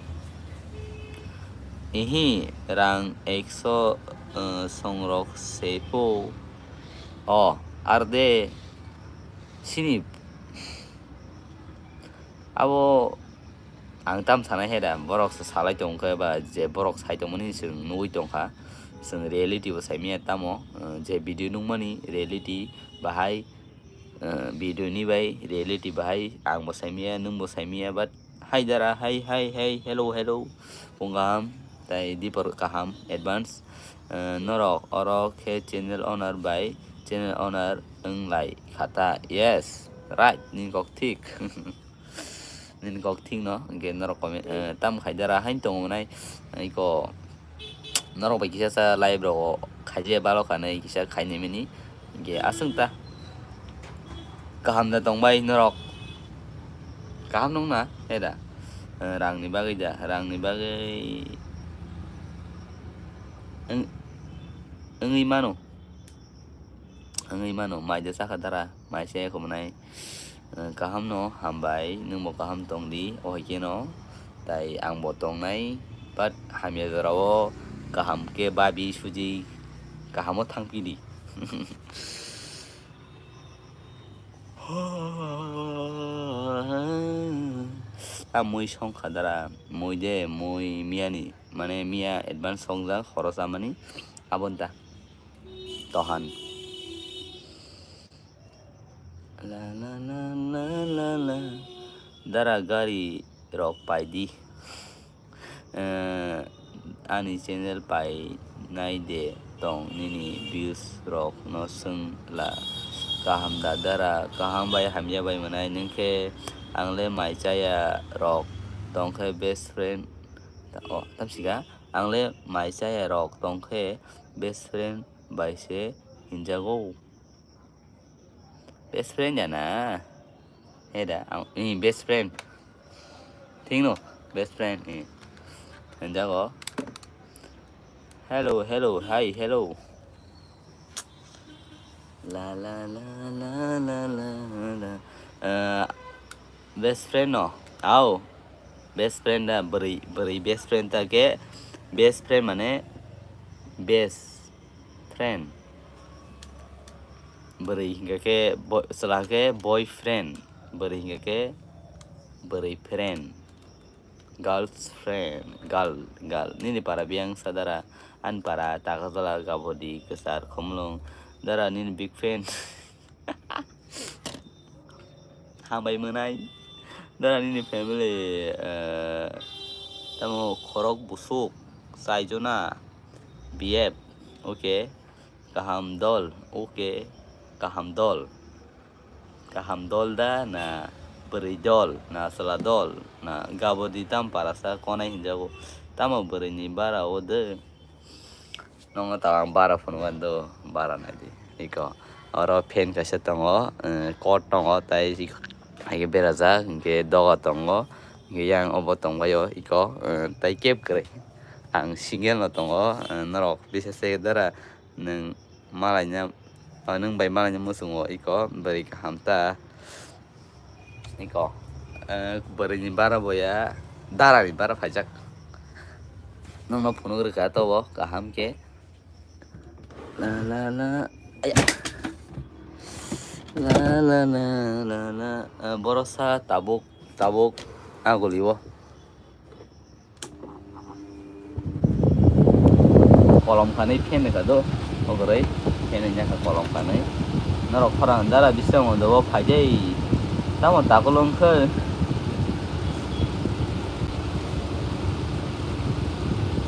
Ihi rang ekso, eh, songrok sepo. O, arde sini abo ang tam sanai hai da, borok se salai tongkha ba je borok sai tongmani chwng nugui tongkha, chwng reality bo saimanya tamo, eh, je video nukmani reality bahai, eh, video ni bai reality bahai ang bo saimanya, nwng bo saimanya, but Hai dara, hai, hai, hai, hello, hello. Phung kaham, tai dipor kaham, advance. Eh, norok oro khe channel owner bai channel owner wng lai khata. Yes, right, nini kok thik. Nini kok thik no, hwnkhe norok comment, eh, tam khai dara hain tongo nai. Iko Norok bai kisa sa live rok khaijaya balo khanai kisa khainai mani. Hingke aswng ta kaham da tongbai norok. Kaham nung na, he da? Eh, rang ni bagwi da, rang ni bagwi wng-, wngwi mano. Wngwi mano, mai da sakha dara, mai se eko mwnai. Eh, kaham no, hambai, nwng bo kaham tong di, o hai khe no. Tai ang bo tong nai, but hamya jora o kaham khe babi suji, kaham o thang pi di. A mui song kha dara, mui de, mui miya ni, mane miya advance song jak, khoro cha mani, aboni ta. Tohan. La, la, la, la, la, la. Dara gari rok pai di. Eh, ani channel pai nai de tong nini views rok no swng la. Kaham da dara, kaham bai hamya bai mwnai nung khe ang le mai chaya rok tong khe best friend. Ta-, o, tamsika ang le mai chaya rok tong khe best friend bai se hinjago. Best friend ya na? He da, ang, ni best friend. Thik no? Best friend, ni. Hinjago. Hello, hello, hi, hello. La, la, la, la, la, la, la. Eh, best friend no? Au. Best friend da, bwrwi, bwrwi best friend ta khe, best friend mane best friend. Bwrwi hingka khe bo-, chwla khe boyfriend, bwrwi hingka khe bwrwi friend. Girls friend, girl, girl. Nini para biyang sa dara, ani para takajala gabodi kwchar khumlung. Dara nini big fan. Hambai mwnai. Dara nini family, eh, tamo khorok busuk, chaijona, B F, okay. Kaham dol, okay. Kaham dol. Kaham dol da na bwrwi dol, na chwla dol, na gabodi tam parasa konai hinjago. Tamo bwrwini bara o de. Nongo ta ang bara phunukha do, bara naidi. Iko. Oro fan kaisa tongo, eh, kot tongo, tai iko. Hai khe berajak, hinkhe doga tongo, hinkhe yang obo tongbaio, iko, eh, tai keb kwrwi. Ang single no tongo, eh, norok bisase dara nwng malaina, o nwng bai malaina muchungo iko bwrwi kaham ta. Iko, eh, bwrwini bara boya darani bara phaijak. Nokno phunuk rwkha tobo kaham khe. La la la. Aya. La la la la la. Eh, boro sa tabuk tabuk agulio. Kolom kanwi fan ni kado, ogoroi fan ni nyakha kolom kanwi. Norok khorang dara bising o dobo phaijai. Tamo takulung khe.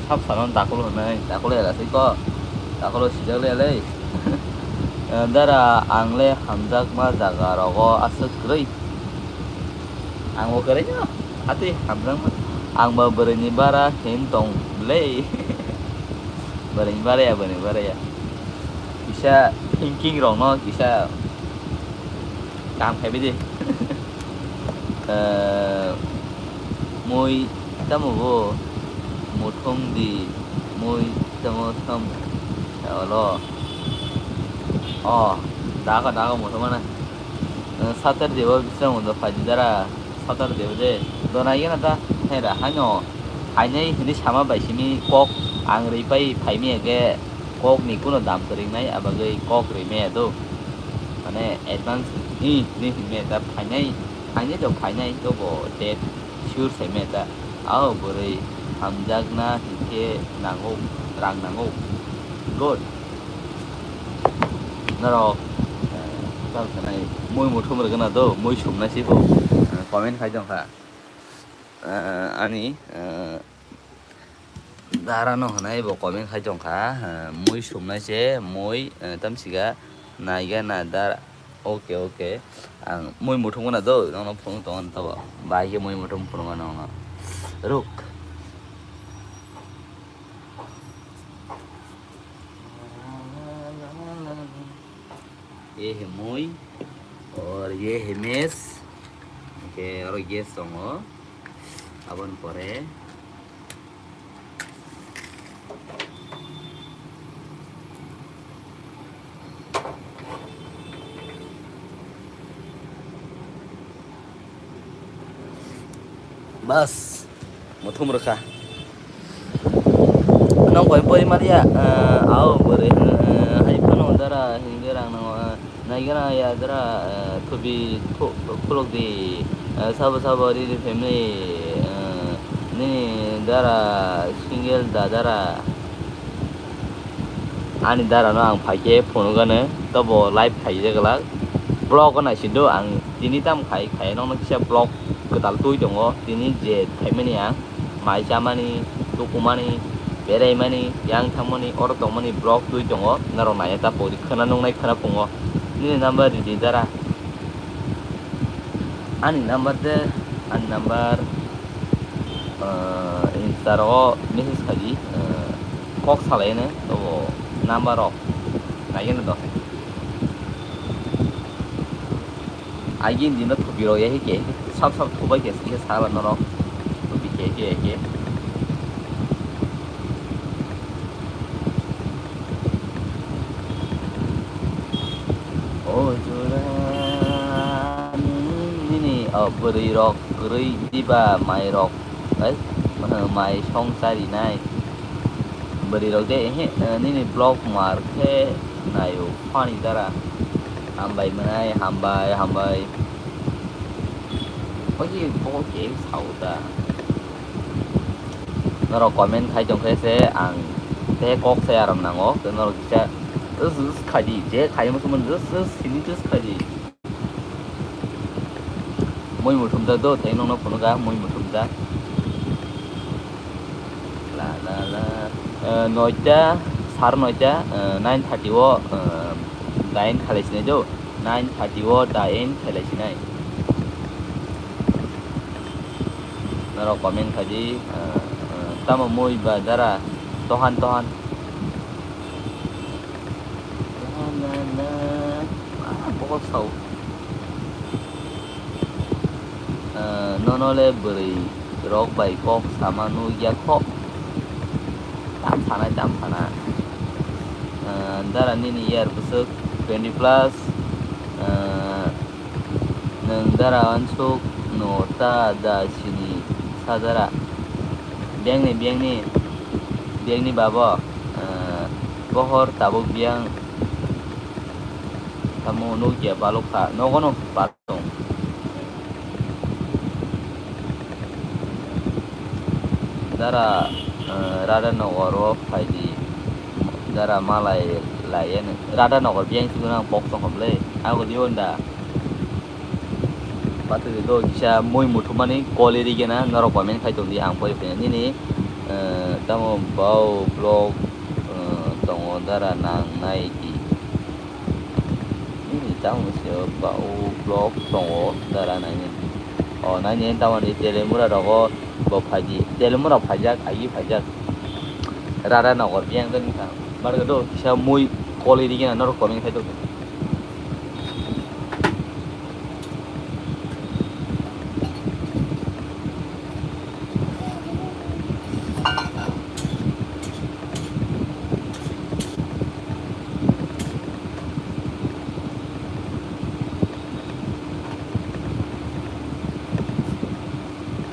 Sap salon takulu hwnwi, takulu era siko. Takulu sijak le le. Dara ang le hamjakma jaga rogo aswk kwrwi. Ang bo kwrwi no. Atwi hamjakma. Ang bo bwrwini bara hin tong le. Bwrwini bara ya, bwrwini bara ya. Kisa thinking rok no kisa kam khai bidi. Eh, mui tamo bo muthung di, mui tamo tamo olo. Oh, daga daga muthung mana. Saturday bo bising undo phaidi dara, Saturday bo je dona yena ta hera haino hainai hini sama bai simi kok ang ri pai phaimi age kok ni kuno dam kwrwng nai abagwi kok ri me do mane advance ni ni hini ta phainai phainai to phainai to bo date sure sai me ta. Ao bwrwi hamjakna hinkhe nango, rang nango. Good. Norok, eh, tal sanai mui muthum rwgwna do, mui sumnai se bo, eh, comment khai tongkha. Eh, ani, eh, dara no hwnai bo comment khai tongkha, eh, mui sumnai se, mui, eh, tamsiga, naiga na dara. Oke, oke. Ang mui muthungna do, nono phunuk tongo tabo. Bai khe mui muthung phunukma nono. Ruk. Ye he mui, or ye he mes. Oke, oro gas tongo. Aboni pore. Bas, muthum rwkha. Nong koi pori maria, eh, ao bore, eh, hai phano dara hinge rang nango, eh, naigana ya dara, eh, thubi khu-, khuluk di, eh, sabo sabo riri family, eh, nini dara single da dara. Ani dara no ang phaikhe phunukgano tobo live khaijak glak. Vlog o naisido ang tini tam khai khai nokno kisa vlog kwtal twi tongo tini je phaimani ang mai chamani tukumani beraimani yang thangmani oro tongmani vlog twi tongo norok naiya ta pori khwna nuknai khwna pungo nini number ridi dara. Ani number de, ani number, ah, Insta rogo message khaidi, ah, kok salaino, tobo number rok naigeno do. Agini dino thupi rok ya hike, sab sab thubai khe, khe sala norok, thupi khe, khe, khe. O jora nini, o bwrwi rok kwrwi diba mai rok, ai, mai song charinai. Bwrwi rok de, ehe, nini vlog mar khe naio phani dara. Hambai mwnai, hambai, hambai. Oye, bo ke sauda. Norok comment khai tong khe se ang tei kok se aram nango, tei norok kisa just, just khai di, je khai muchung mani just, just sini just khai di. Mui muthumjak do, tei nokno phunukha mui muthumjak. La, la, la. Eh, noita, sar noita, eh, nine thirty o, eh, dain khalai sinai do, nine thirty o dain khalai sinai. Norok comment khai di, eh, eh, tamo mui ba dara, tohan, tohan. Na, na, na. Ah, bohor sao. Ah, nono le bwrwi rok bai kok sama nukya kho. Tam sanai, tam sana. Ah, dara nini year bwswk twenty plus. Ah, nwng dara uansuk no ta da sini sa dara. Biyangni, biyangni, biyangni babo. Ah, bohor tabuk biyang. Tamo nukya balok kha, nogo no balok tong. Dara, eh, Radha Nagar o phai di. Dara malai lai ya no. Radha Nagar biyang simi nang kok tong hom le. Ang liyo nda. Pato di do kisa mui muthumani koli ri gena norok comment khai tong di ang pori pori nini, eh, tamo bau blog, eh, tongo dara nang nai di. Nini tamo se o ba o blog tongo dara naini. O naini tamo ni Telemura rogo bo phaidi. Telemura phaijak, agi phaijak. Radha Nagar biyang tong kha. Barga do kisa mui koli ri gena norok comment khai tong di.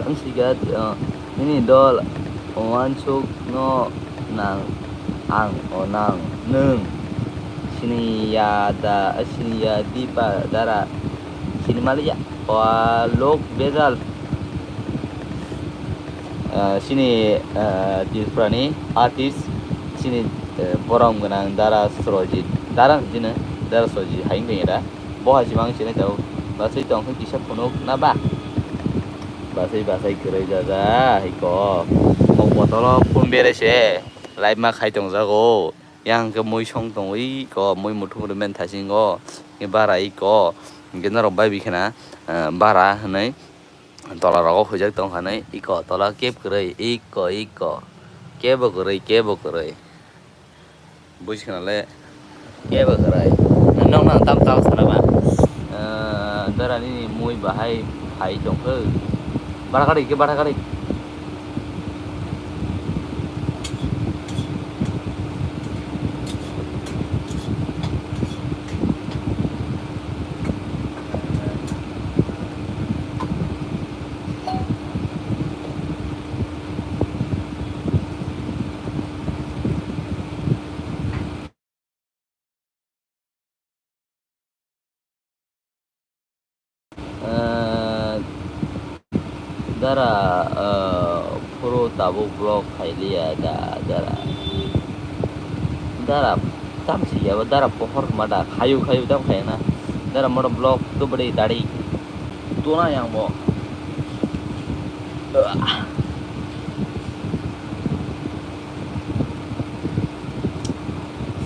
Tang siga, eh, nini dol uansuk no nang ang o nang nwng sini ya da, sini ya di pa dara sini mali ya. Wa lok bejal. Ah, sini, ah, Tripurani artist, sini, eh, borom gwnang Dara Surojit. Dara jino, Dara Surojit hai wngya da. Bo hai se mang sini tau. Basai tong khe kisa phunuk na ba. Basai, basai kwrwi jaja, hai ko. Kok botolo phone bere se. Live ma khai tong jago. Yang ke mui song tong ui ko, mui muthung rwmen thasingo. Ke bara iko. Ke norok bai bi khena, eh, bara hwnwi. Tola rogo huijak tong kha nai, iko tola kep kwrwi, iko, iko. Kebo kwrwi, kebo kwrwi. Buji khna le, kebo kwrwi. Nong nang tam tam sana ba. Eh, dara nini mui bahai phai tong khe. Bara kari ke bara kari. Eh, dara, eh, phuru tabuk vlog khailiya da, dara. Dara, tam siya ba, dara pohor ma da, khayu, khayu tam khayana. Dara moto vlog tu bwrwi dari. Tuna yang bo.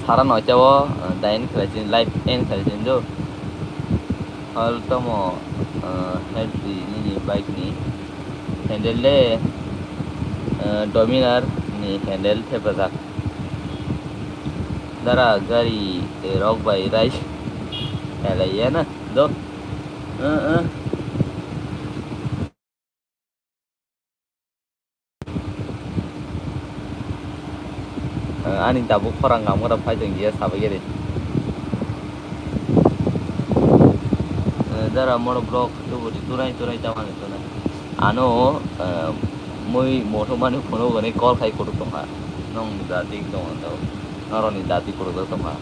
Sara noita o, eh, da end khlai sini, live end khlai sini do. Hal tomo, eh, head di nini bike ni handle le, eh, Dominar ni handle thepajak. Dara gari, eh, rok bai rai khlai ya na do. Eh, eh. Eh, ani tabuk khorang kamu da phai tong ya sabai gari. Eh, dara mono vlog tu budi tunai tunai tamani tunai. Ano, eh, mui moto mani phone gani call khai kutuk tongkha. Nong da tik tong ando. Noroni da tik kutuk tongkha.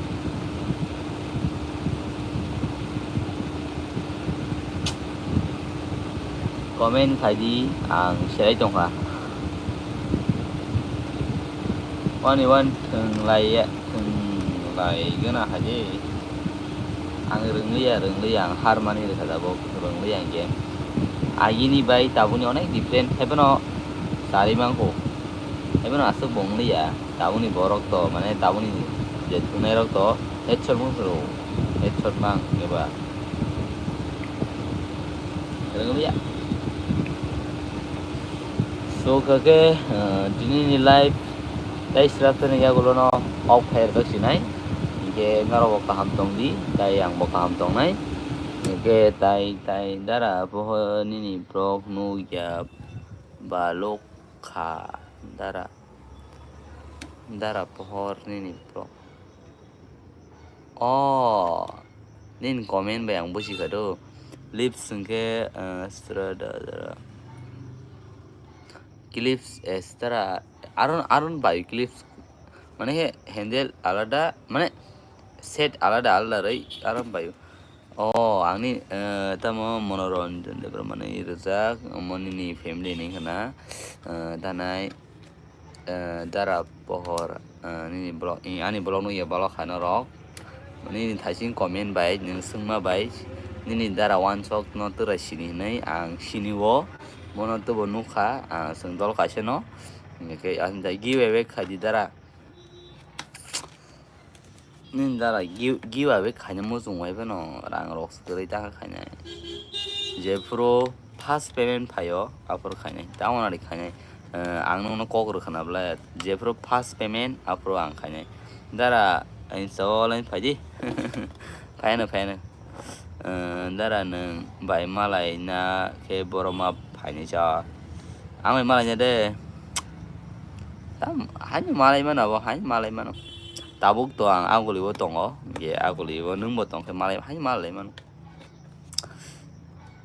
Comment khai di, ang selai tongkha. Ani wan thwnglaiya, thwnglai gana haje. Ang rwngliya, rwngliya, ang har mani rwkha da bo, rwngliya ang game. Agini bai tabuni onek different, hebono sari mangko. Hebono aswk bo wngliya, tabuni borok to, mane tabuni je thwngnai rok to, headshot mung rw, headshot mang eba. Rwngliya. So, kake, uh, tini ni live tei sraptani yagulono off khair kok sinai. Hingke norok bo kaham tong di, tai ang bo kaham tong nai. Hingke tai, tai dara poho nini brok nukya balok kha dara. Dara pohor nini brok. Oh, nini comment bai ang buji kha do. Lips hingke, eh, stra da, da, da. Clips, eh, stra, aron, aron bai clips. Mane he handle alada, mane set alada alada rei aron bai. Oh, angni, eh, tamo Monoranjan Debbarma ni rijak, omo nini family ni hwnna, eh, danai, eh, dara pohor, eh, nini blog, eh, ani blog nukya balok hai norok. Nini thaising comment bai, nini swngma bai, nini dara wansok no twra sini hinwi ang sini o, mono tubo nukha, ah, swng dol kaisa no. Hingke ang giveaway khai di dara. Nini dara gi-, giveaway khaina muchung bai phano rang rok se kwrwi ta kha khainai. Jephuru first payment phaio, aphuru khainai. Tamoni khainai. Eh, ang nungno kok rwkhana bwle. Jephuru first payment, aphuru ang khainai. Dara, Insta o line phai di. Phaiano, phaiano. Eh, dara nwng bai malai na khe borok ma phaini cha. Ang bai malai na de. Tam, haino malai mano abo, haino malai mano. Tabuk to ang aguli o tongo. Ye aguli o nwng bo tong khe malai, haino malai mano.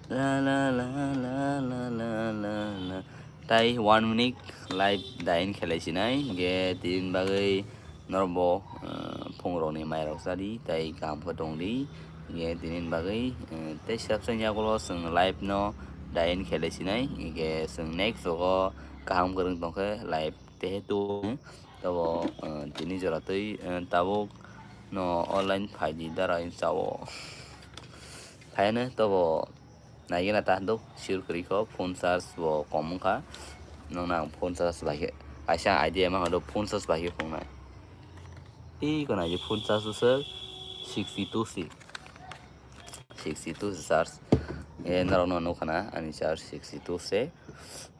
La, la, la, la, la, la, la. Tai one minute live dain khelai sinai. Ge tin bagwi norok bo, eh, phungrokni mairok chadi, tai kaham khe tongdi. Hingke tini bagwi, eh, tei sabsani yagulo chwng live no dain khelai sinai. Hingke chwng next rogo kaham kwrwng tongkhe live tehe tu. Tobo, eh, tini jora twi, eh, tabuk no online phaidi dara insa o. Phaiyano tobo. Naigena ta do, sure kwrwi kho, phone charge bo kom wngkha. Nokna ang phone charge bai khe, kaisa idea ma hodo phone charge bai khe phunuknai. Iko naidi phone charge se sixty two se, sixty two se charge. E norokno nukha na ani charge sixty two se.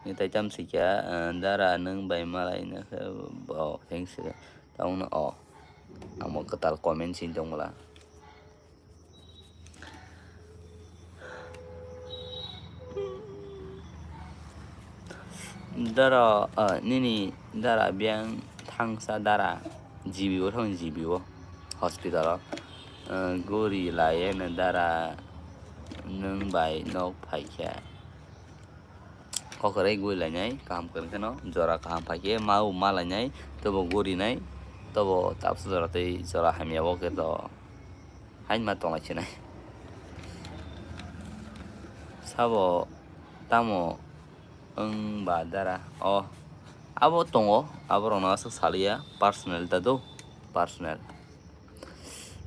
Ni tai tam sikya, eh, dara nwng bai malai na khe bo thanks se. Tamo no o, amo kwtal comment sin tong bwla. Dara, ah, nini dara biyang thangsa dara G B o thang G B o hospital o, ah, gori laye na dara nwng bai nok phaikha. Kokroi goi lainai kaham kwrwng kheno jora kaham phaikhe mau ma lainai tobo gori nai tobo tabsa jora tei jora hamya o khe to. Hain ma tonglaichinai. Sabo tamo wng ba dara? O, abo tongo, aborokno aswk saliya, personal ta do, personal.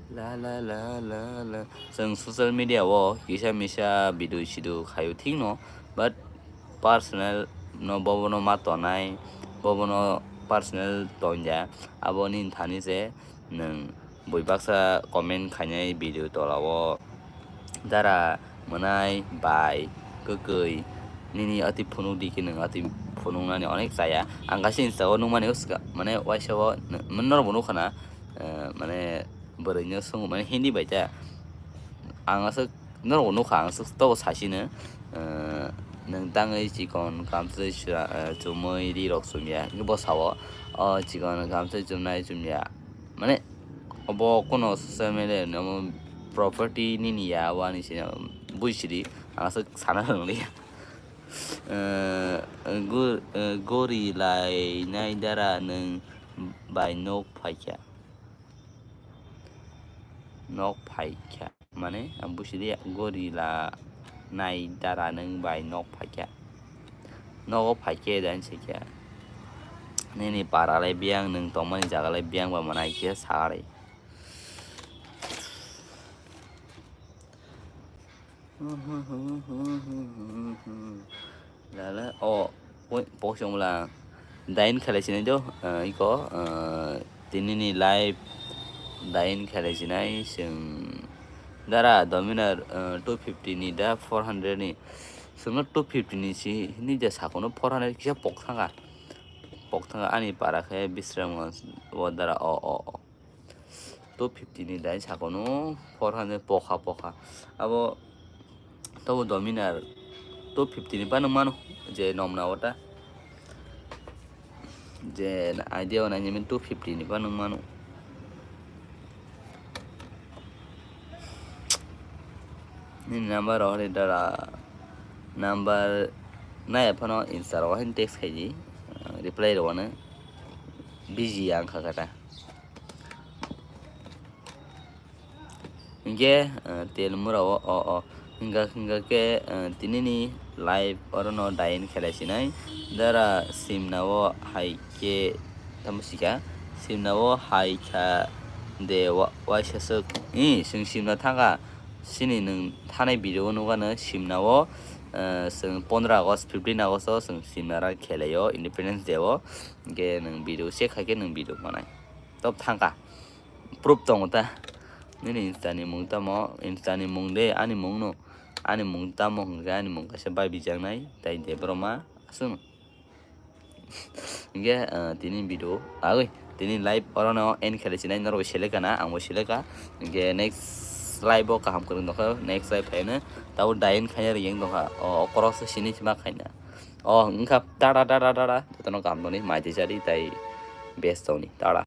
La, la, la, la, la. Chwng social media o kisa misa video sidu khaio thikno, but personal no bobono ma tonai, bobono personal tongya, abo nini thani se nwng bui baksa comment khainai video tola o dara mwnai bai kwkwi nini ati phunuk di khe nwng ati phunuknani onek chaya. Ang kaisa Insta o nukmani uska mane waisa o n-, norok bo nukha na, eh, mane bwrwi no swngo mane Hindi bai ta. Ang aswk norok bo nukha, ang aswk tobo sasino, eh, nwng tangwi chikon kamchwlwi sra-, eh, chumui ri rok chumya. Hwnkhe bo sao, o chikon kamchwlwi chumnai chumya. Mane obo kono social media ni omo property nini ya, wani se buisiri, ang aswk sana rwngli. Eh, gu-, eh, gori lainai dara nwng bai nok phaikha. Nok phaikha. Mane, ang buisidi gori lanai dara nwng bai nok phaikha. Nogo phaikhe da hinwi saikha. Nini para lai biyang, nwng tongmani jaga lai biyang ba manai khe sa ri. Lala, o, poi-, pokchong bwla. Dain khelai sinai do, eh, iko, eh, tinini live dain khelai sinai chwng dara dominar, eh, two fifty ni da four hundred ni. Chwngno two fifty ni si, hini je sakono four hundred kisa pok thanga. Pok thanga ani para khe Bisramganj o dara o, o, o. Two fifty ni dai sakono four hundred pokha pokha. Abo tobo dominar two fifty ni phano mano je nomna ota. Je idea o nai nini two fifty ni phano mano. Nini number o hwnwi dara number nai phano Insta ro hin text khaidi, reply ro ano busy ang kha kata. Hinkhe, eh, tel mura o, o, o. Hinkha, hinkha khe, eh, tinini live orono dain khelai sinai. Dara simna o hai khe tamo sika. Simna o hai kha de wa-, waisa swk. Ih, chwng simna thangkha. Chini nwng thanai video o nukha no simna o, eh, chwng pondro August, fifteen August o chwng simna ra khelai o Independence Day o. Hinkhe nwng video check khai khe nwng video manai. Top thangkha. Proof tongo ta. Nini Insta ni mung tamo, Insta ni mung de, ani mung no. Ani mung tamo hwnkhe ani mung kaisa bai bijaknai, tai Debbarma aswk no. Hinkhe, ah, tini video, agwi, tini live orono end khelai sinai norok seleka na, angbo seleka. Hinkhe next live o kaham kwrwng tongkha, next live phaino tabo dain khaina riyeng tongkha. O, o koroksa sini sima khaina. O, wngkha tada, tada, tada. Jotono kaham tongni, mai twi chadi, tai best tongni. Tada.